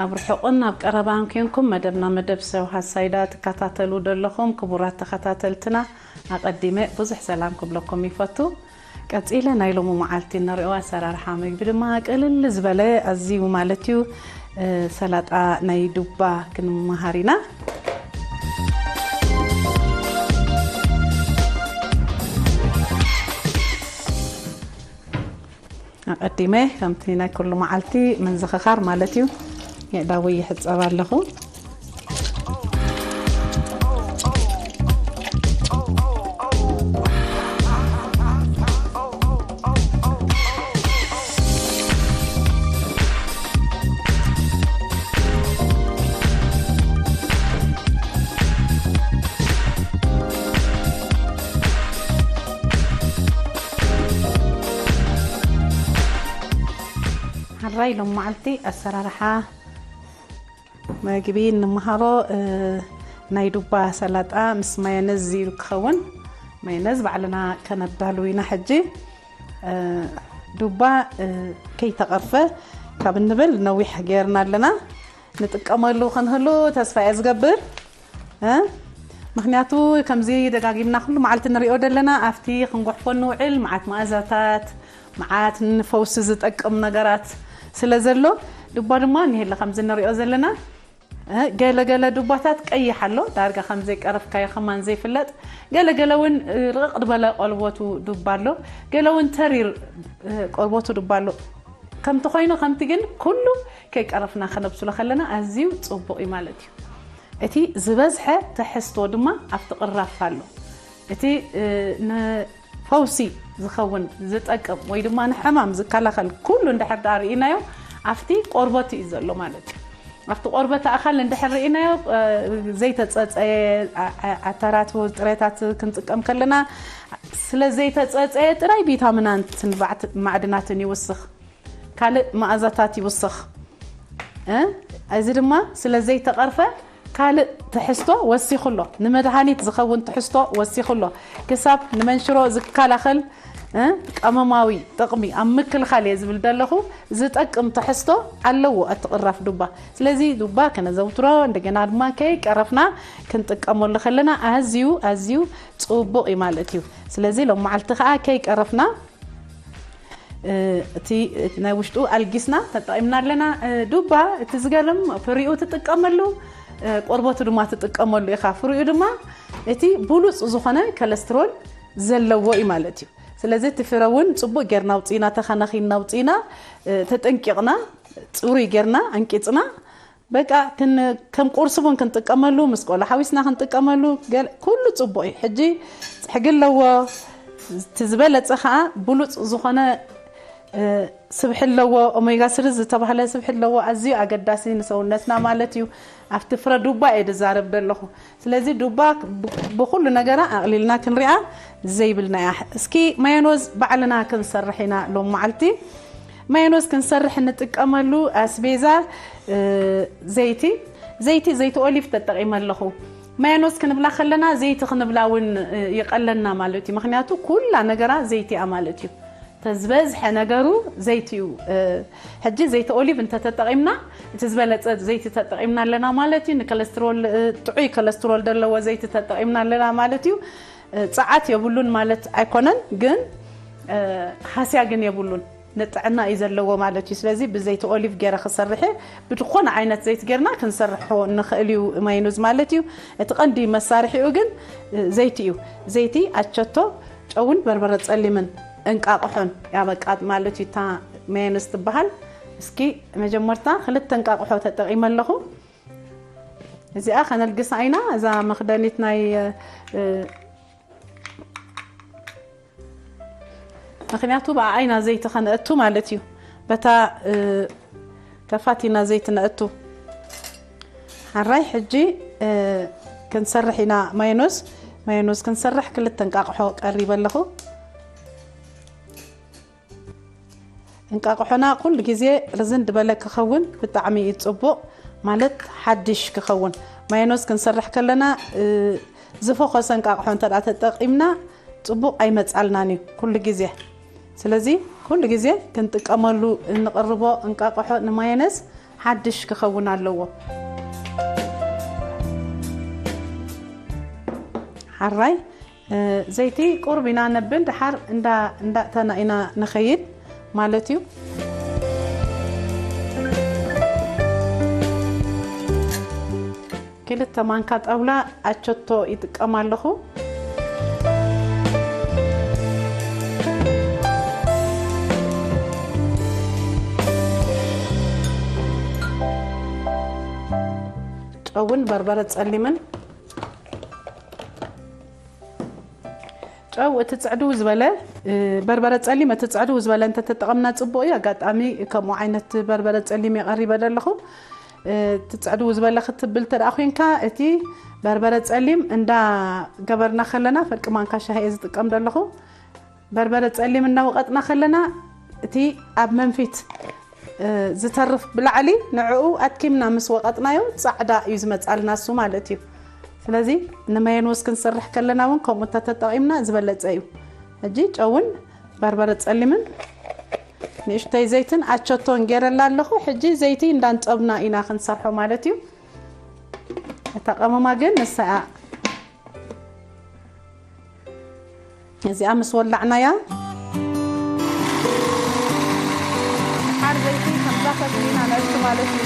ኣብ ርሑቕን ኣብ ቀረባን ኴንኩም መደብና መደብ ሰብ ሃሳይዳ ትከታተሉ ዘለኹም ክቡራት ተኸታተልትና፣ ኣቐዲመ ብዙሕ ሰላም ክብለኩም ይፈቱ። ቀጺለ ናይ ሎሚ መዓልቲ እንሪኦ ኣሰራርሓ ምግቢ ድማ ቅልል ዝበለ ኣዝዩ ማለት እዩ፣ እ፣ ሰላጣ ናይ ዱባ ክንመሃር ኢና። ኣቐዲመ ከምቲ ናይ ኩሉ መዓልቲ ምንዝኽኻር ማለት እዩ፣ የእዳወይ ይሕጸብ ኣለኹ። ሕራይ ሎም መዓልቲ ኣሰራርሓ መግቢ እንመሃሮ፣ እ፣ ናይ ዱባ ሰላጣ ምስ ማዮነዝ እዩ ክኸውን። ማዮነዝ ባዕልና ከነዳሉ ኢና ሕጂ። እ፣ ዱባ፣ እ፣ ከይተቐርፈ ካብ እንብል ነዊሕ ጌርና ኣለና። ንጥቀመሉ ክንህሉ ተስፋ እየ ዝገብር። እ? ምኽንያቱ ከምዚ ደጋጊምና ኩሉ መዓልቲ ንሪኦ ዘለና፣ ኣብቲ ክንጉሕፎ ንውዕል መዓት መኣዛታት፣ መዓት ንፈውሲ ዝጠቅም ነገራት ስለ ዘሎ፣ ዱባ ድማ እኒሄለ ከምዚ ንሪኦ ዘለና። እ፣ ገለ ገለ ዱባታት ቀይሕ ኣሎ፣ ዳርጋ ከም ዘይቀረፍካዮ ከማን ዘይፍለጥ። ገለ ገለ እውን፣ እ፣ ርቕቕ ዝበለ ቆልቦቱ ዱባ ኣሎ፣ ገለ እውን ተሪር፣ እ፣ ቆርቦቱ ዱባ ኣሎ። ከምቲ ኮይኑ ከምቲ ግን ኩሉ ከይቀረፍና ከነብስሎ ከለና ኣዝዩ ጽቡቕ እዩ ማለት እዩ። እቲ ዝበዝሐ ትሕዝቶ ድማ ኣብቲ ቅራፍ ኣሎ። እቲ፣ እ፣ ንፈውሲ ዝኸውን ዝጠቅም ወይ ድማ ንሕማም ዝከላኸል ኩሉ እንድሕር ደኣ ርኢናዮ ኣብቲ ቆርበት እዩ ዘሎ ማለት እዩ። ኣብቲ ቆርበት ኣእኻል እንድሕር ርኢናዮ፣ እ፣ ዘይተጸጸየ ዓ-፣ ዓ-፣ ዓተራት ወይ ጥረታት ክንጥቀም ከለና፣ ስለ ዘይተጸጸየ ጥራይ ቪታሚናትን ባዕት-፣ ማዕድናትን ይውስኽ። ካልእ መኣዛታት ይውስኽ። እ? እዚ ድማ ስለ ዘይተቐርፈ ካልእ ትሕዝቶ ወሲኹ ኣሎ። ንመድሃኒት ዝኸውን ትሕዝቶ ወሲኹ ኣሎ። ክሳብ ንመንሽሮ ዝከላኸል፣ እ፣ ቀመማዊ ጥቕሚ ኣብ ምክልኻል እየ ዝብል ዘለኹ፣ ዝጠቅም ትሕዝቶ ኣለዎ እቲ ቅራፍ ዱባ። ስለዚ ዱባ ከነዘውትሮ፣ እንደገና ድማ ከይቀረፍና ክንጥቀመሉ ከለና ኣዝዩ፣ ኣዝዩ ጽቡቕ እዩ ማለት እዩ። ስለዚ ሎም መዓልቲ ከኣ ከይቀረፍና፣ እ፣ እቲ፣ እቲ ናይ ውሽጡ ኣልጊስና ተጠቒምና ኣለና። እ፣ ዱባ እቲ ዝገርም ፍሪኡ ትጥቀመሉ፣ እ፣ ቆርበቱ ድማ ትጥቀመሉ ኢኻ። ፍሪኡ ድማ እቲ ብሉጽ ዝኾነ ኮለስትሮል ዘለዎ እዩ ማለት እዩ። ስለዚ እቲ ፍረ እውን ጽቡቕ ጌርና ኣውጺእና፣ ተኸናኺንና ኣውጺእና፣ እ፣ ተጠንቂቕና፣ ጽሩይ ጌርና ኣንቂጽና፣ በቃ ክን-፣ ከም ቁርሲ እውን ክንጥቀመሉ፣ ምስ ቆሎ ሓዊስና ክንጥቀመሉ፣ ገል-፣ ኩሉ ጽቡቕ እዩ። ሕጂ ጽሕጊ ኣለዎ። እቲ ዝበለጸ ኸኣ ብሉጽ ዝኾነ፣ እ፣ ስብሒ ኣለዎ፣ ኦሜጋ ስሪ ዝተባህለ ስብሒ ኣለዎ። ኣዝዩ ኣገዳሲ ንሰውነትና ማለት እዩ። ኣብቲ ፍረ ዱባ እየ ዝዛረብ ዘለኹ። ስለዚ ዱባ ብ-፣ ብኹሉ ነገራ ኣቕሊልና ክንሪኣ ዘይብልና እያ። እስኪ ማዮኖዝ ባዕልና ክንሰርሕ ኢና ሎም መዓልቲ። ማዮኖዝ ክንሰርሕ እንጥቀመሉ ኣስቤዛ፣ እ፣ ዘይቲ፣ ዘይቲ፣ ዘይቲ ኦሊቭ ተጠቒመ ኣለኹ። ማዮኖዝ ክንብላ ከለና ዘይቲ ክንብላ እውን፣ እ፣ ይቐለና ማለት እዩ። ምኽንያቱ ኩላ ነገራ ዘይቲ እያ ማለት እዩ። ተዝበዝሐ ነገሩ ዘይቲ እዩ። እ፣ ሕጂ ዘይቲ ኦሊቭ እንተተጠቒምና፣ እቲ ዝበለጸ ዘይቲ ተጠቒምና ኣለና ማለት እዩ። ንኮለስትሮል፣ እ፣ ጥዑይ ኮለስትሮል ዘለዎ ዘይቲ ተጠቒምና ኣለና ማለት እዩ። እ፣ ጸዓት የብሉን ማለት ኣይኮነን፣ ግን፣ እ፣ ሃስያ ግን የብሉን። ንጥዕና እዩ ዘለዎ ማለት እዩ። ስለዚ ብዘይቲ ኦሊቭ ገይረ ክሰርሕ እየ። ብዝኾነ ዓይነት ዘይቲ ጌርና ክንሰርሖ ንኽእል እዩ ማይኑዝ ማለት እዩ። እቲ ቀንዲ መሳርሒኡ ግን፣ እ፣ ዘይቲ እዩ። ዘይቲ፣ ኣቸቶ፣ ጨውን በርበረ ጸሊምን እንቃቕሖን ያበቃት ማለት እዩ። እታ ማዮነዝ ትበሃል። እስኪ መጀመርታ ክልተ እንቃቕሖ ተጠቒመ ኣለኹ። እዚኣ ከነልግሳ ኢና። እዛ መኽደኒት ናይ፣ እ፣ ምኽንያቱ ብኣኣ ኢና ዘይቲ ከነእቱ ማለት እዩ። በታ፣ እ፣ ከፋት ኢና ዘይቲ ነእቱ። ሓራይ ሕጂ፣ እ፣ ክንሰርሕ ኢና ማዮነዝ። ማዮነዝ ክንሰርሕ ክልተ እንቃቕሖ ቀሪበ ኣለኹ። እንቃቕሖና ኩሉ ግዜ ርዝን ዝበለ ክኸውን ብጣዕሚ እዩ ጽቡቕ፣ ማለት ሓድሽ ክኸውን። ማዮነዝ ክንሰርሕ ከለና፣ እ፣ ዝፈኾሰ እንቃቕሖ እንተ ደኣ ተጠቒምና ጽቡቕ ኣይመጻልናን እዩ ኩሉ ግዜ። ስለዚ ኩሉ ግዜ ክንጥቀመሉ እንቕርቦ እንቃቕሖ ንማዮነዝ ሓድሽ ክኸውን ኣለዎ። ሓራይ፣ እ፣ ዘይቲ ቁሩብ ኢና ነብል፣ ደሓር እንዳ-፣ እንዳእተና ኢና ንኸይድ ማለት እዩ። ክልተ ማንካ ጣውላ ኣቸቶ ይጥቀም ኣለኹ። ጨውን በርበረ ጸሊምን። ጨው እቲ ጽዕድው ዝበለ፣ እ፣ በርበረ ጸሊም እቲ ጽዕድው ዝበለ እንተተጠቐምና ጽቡቕ እዩ። ኣጋጣሚ ከምኡ ዓይነት በርበረ ጸሊም የቐሪበ ዘለኹ። እ፣ እቲ ጽዕድው ዝበለ ክትብል እንተ ደኣ ኮይንካ፣ እቲ በርበረ ጸሊም እንዳ ገበርና ከለና፣ ፈርቂ ማንካ ሻሂ እየ ዝጥቀም ዘለኹ። በርበረ ጸሊም እናወቐጥና ከለና፣ እቲ ኣብ መንፊት፣ እ፣ ዝተርፍ ብላዕሊ ንዕኡ ኣትኪምና ምስ ወቐጥናዮ ጻዕዳ እዩ ዝመጻልና እሱ ማለት እዩ። ስለዚ ንመየንወስ ክንሰርሕ ከለና እውን ከምኡ እንተተጠቒምና ዝበለጸ እዩ። ሕጂ ጨውን በርበረ ጸሊምን ንእሽተይ ዘይትን ኣቸቶን ገይረላ ኣለኹ። ሕጂ ዘይቲ እንዳንጸብና ኢና ክንሰርሖ ማለት እዩ። እታ ቀመማ ግን ንሳ እያ። እዚኣ ምስ ወላዕናያ፣ ሓር ዘይቲ ከምዛ ፈትሊና ነእቱ ማለት እዩ።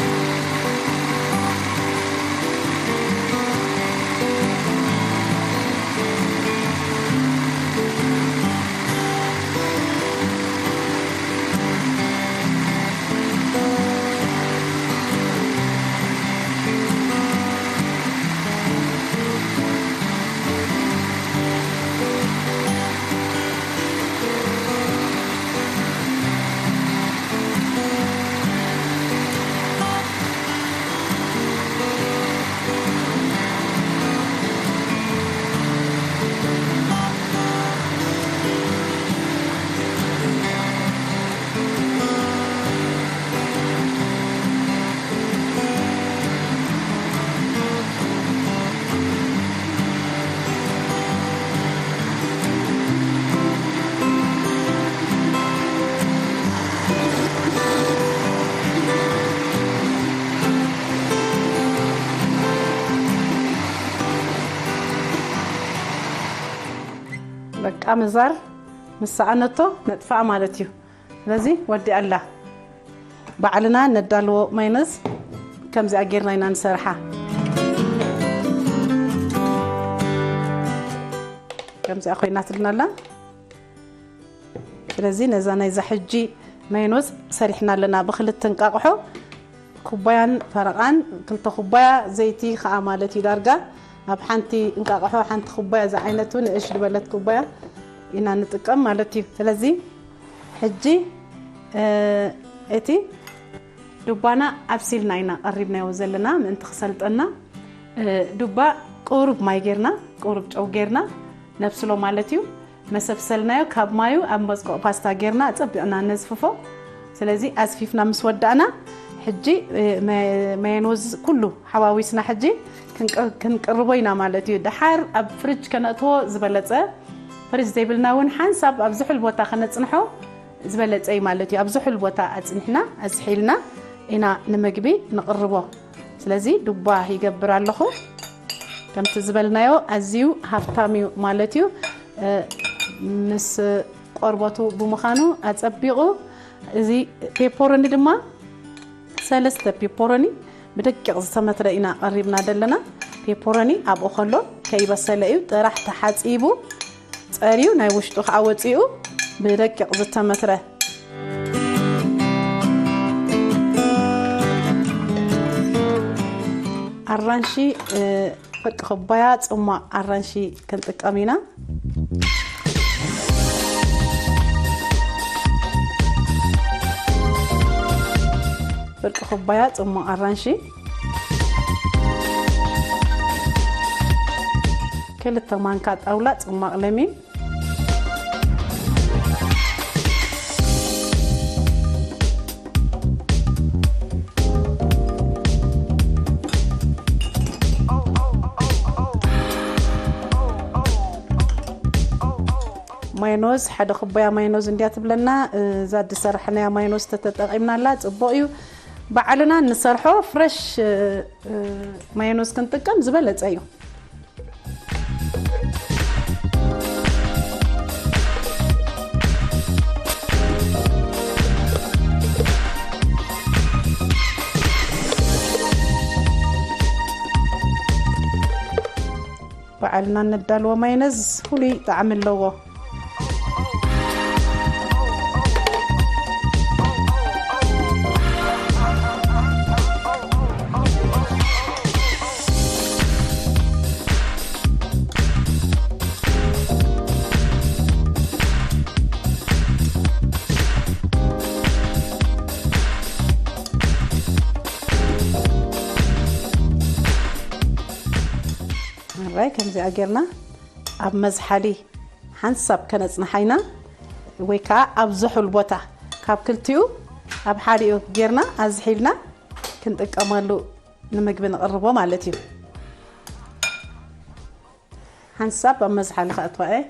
ቃመዛር ምስ ሰኣነቶ ነጥፍኣ ማለት እዩ። ስለዚ ወዲኣ ኣላ። ባዕልና ነዳልዎ ማይነዝ ከምዚኣ ጌርና ኢና ንሰርሓ። ከምዚኣ ኮይናትልና ኣላ። ስለዚ ነዛ ናይዛ ሕጂ ማይኖዝ ሰሪሕና ኣለና ብክልተ እንቃቕሖ፣ ኩባያን ፈረቓን፣ ክልተ ኩባያ ዘይቲ ከዓ ማለት እዩ። ዳርጋ ኣብ ሓንቲ እንቃቕሖ ሓንቲ ኩባያ ዝዓይነቱ ንእሽ ዝበለት ኩባያ ኢና ንጥቀም ማለት እዩ። ስለዚ ሕጂ እቲ ዱባና ኣብሲልና ኢና ቀሪብናዮ ዘለና ምእንቲ ክሰልጠና። ዱባ ቁሩብ ማይ ጌርና፣ ቁሩብ ጨው ጌርና ነብስሎ ማለት እዩ። መሰብሰልናዮ ካብ ማዩ ኣብ መስቆቕ ፓስታ ጌርና ኣጸቢቕና ነዝፍፎ። ስለዚ ኣዝፊፍና ምስ ወዳእና ሕጂ መየኖዝ ኩሉ ሓዋዊስና ሕጂ ክንቅርቦ ኢና ማለት እዩ። ደሓር ኣብ ፍርጅ ከነእትዎ ዝበለጸ፣ ፍርጅ ዘይብልና እውን ሓንሳብ ኣብ ዝሑል ቦታ ከነጽንሖ ዝበለጸ እዩ ማለት እዩ። ኣብ ዝሑል ቦታ ኣጽኒሕና ኣዝሒልና ኢና ንምግቢ ንቕርቦ። ስለዚ ዱባ ይገብር ኣለኹ። ከምቲ ዝበልናዮ ኣዝዩ ሃፍታም እዩ ማለት እዩ። ምስ ቆርበቱ ብምዃኑ ኣጸቢቑ። እዚ ፔፖሮኒ ድማ ሰለስተ ፔፖሮኒ ብደቂቕ ዝተመትረ ኢና ቀሪብና ዘለና። ፔፖሮኒ ኣብኡ ከሎ ከይበሰለ እዩ፣ ጥራሕ ተሓጺቡ ጸርዩ ናይ ውሽጡ ከዓ ወጺኡ ብደቂቕ ዝተመትረ። ኣራንሺ፣ ፍርቂ ኩባያ ጽሟቕ ኣራንሺ ክንጥቀም ኢና። ፍርቂ ኩባያ ጽሟቕ ኣራንሺ፣ ክልተ ማንካ ጣውላ ጽሟቕ ለሚን፣ ማይኖዝ፣ ሓደ ኩባያ ማይኖዝ እንድያ ትብለና። እዛ ዝሰራሕናያ ማይኖዝ ተተጠቒምናላ ጽቡቕ እዩ። ባዕልና ንሰርሖ ፍረሽ ማይኖዝ ክንጥቀም ዝበለጸ እዩ። ባዕልና ነዳልዎ ማይነዝ ፍሉይ ጣዕሚ ኣለዎ። ኣራይ ከምዚኣ ጌርና ኣብ መዝሓሊ ሓንሳብ ከነጽንሓ ኢና፣ ወይ ከዓ ኣብ ዝሑል ቦታ ካብ ክልቲኡ ኣብ ሓዲኡ ጌርና ኣዝሒልና ክንጥቀመሉ ንምግቢ ንቕርቦ ማለት እዩ። ሓንሳብ ኣብ መዝሓሊ ከእትዋ እየ።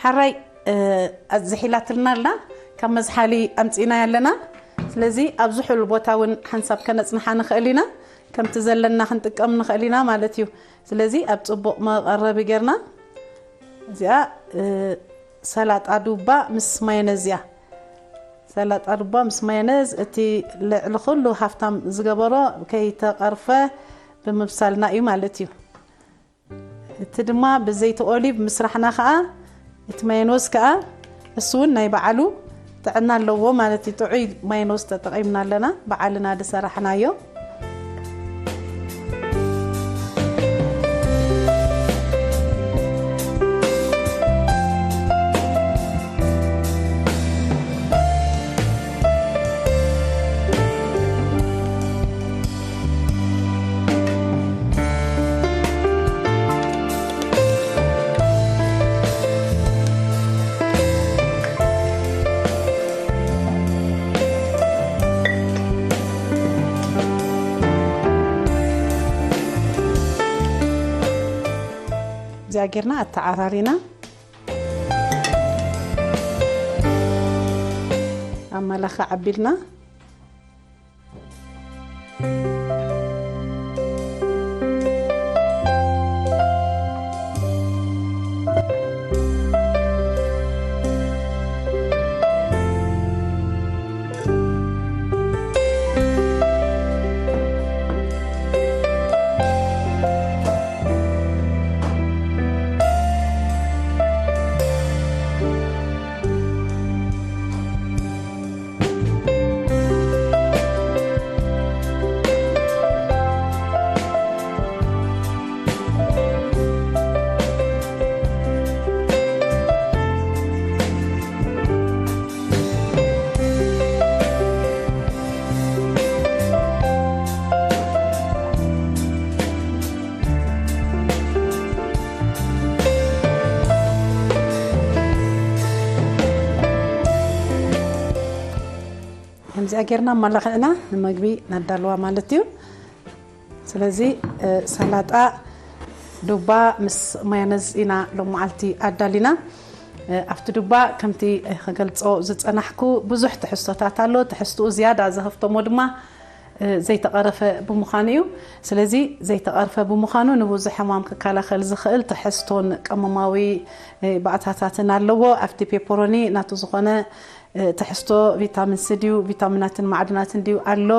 ሓራይ ኣዝሒላትልና ኣላ፣ ካብ መዝሓሊ ኣምጺእናያ ኣለና። ስለዚ ኣብ ዝሑል ቦታ እውን ሓንሳብ ከነጽንሓ ንኽእል ኢና፣ ከምቲ ዘለና ክንጥቀም ንኽእል ኢና ማለት እዩ። ስለዚ ኣብ ጽቡቕ መቐረቢ ጌርና እዚኣ ሰላጣ ዱባ ምስ ማዮነዝ እያ። ሰላጣ ዱባ ምስ ማዮነዝ እቲ ልዕሊ ኩሉ ሃፍታም ዝገበሮ ከይተቐርፈ ብምብሳልና እዩ ማለት እዩ። እቲ ድማ ብዘይቲ ኦሊቭ ምስራሕና ከዓ እቲ ማዮነዝ ከዓ እሱ እውን ናይ በዓሉ ጥዕና ኣለዎ ማለት እዩ። ጥዑይ ማይኖስ ተጠቒምና ኣለና፣ ባዕልና ዝሰራሕናዮ። እዚኣ ጌርና ኣተዓራሪና ኣመላኽዕ ኣቢልና። ከምዚኣ ጌርና ኣመላኽዕና ንመግቢ ነዳልዋ ማለት እዩ። ስለዚ፣ እ፣ ሰላጣ ዱባ ምስ ማዮነዝ ኢና ሎመዓልቲ ኣዳሊና። እ፣ ኣብቲ ዱባ ከምቲ፣ እ፣ ክገልጾ ዝጸናሕኩ ብዙሕ ትሕዝቶታት ኣሎ። ትሕዝትኡ ዝያዳ ዘኸፍተሞ ድማ፣ እ፣ ዘይተቐረፈ ብምዃኑ እዩ። ስለዚ ዘይተቐርፈ ብምዃኑ ንብዙሕ ሕማም ክከላኸል ዝኽእል ትሕዝቶን ቀመማዊ፣ እ፣ ባእታታትን ኣለዎ። ኣብቲ ፔፐሮኒ ናቱ ዝኾነ፣ እ፣ ትሕዝቶ ቪታሚን ሲ ድዩ፣ ቪታሚናትን ማዕድናትን ድዩ ኣሎ።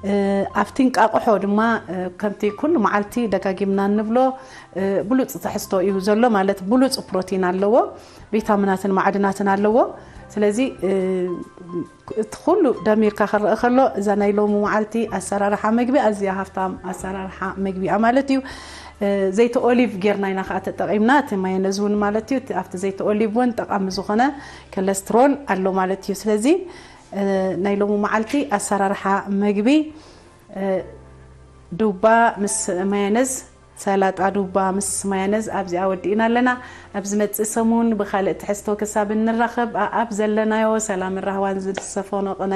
እ፣ ኣብቲ እንቃቕሖ ድማ፣ እ፣ ከምቲ ኩሉ መዓልቲ ደጋጊምና እንብሎ፣ እ፣ ብሉጽ ትሕዝቶ እዩ ዘሎ፣ ማለት ብሉጽ ፕሮቲን ኣለዎ፣ ቪታሚናትን ማዕድናትን ኣለዎ። ስለዚ፣ እ፣ እቲ ኩሉ ደሚርካ ክረአ ከሎ፣ እዛ ናይ ሎሚ መዓልቲ ኣሰራርሓ መግቢ ኣዝያ ሃፍታም ኣሰራርሓ መግቢ እያ ማለት እዩ። እ፣ ዘይቲ ኦሊቭ ጌርና ኢና ከኣ ተጠቒምና፣ እቲ ማዮነዝ እውን ማለት እዩ። እቲ፣ ኣብቲ ዘይቲ ኦሊቭ እውን ጠቓሚ ዝኾነ ኮለስትሮል ኣሎ ማለት እዩ። ስለዚ፣ እ፣ ናይ ሎሚ መዓልቲ ኣሰራርሓ መግቢ፣ እ፣ ዱባ ምስ ማዮነዝ፣ ሰላጣ ዱባ ምስ ማዮነዝ ኣብዚኣ ወዲእና ኣለና። ኣብ ዝመጽእ ሰሙን ብኻልእ ትሕዝቶ ክሳብ እንራኸብ፣ ኣኣብ ዘለናዮ ሰላምን ራህዋን ዝሰፈኖ ቅነ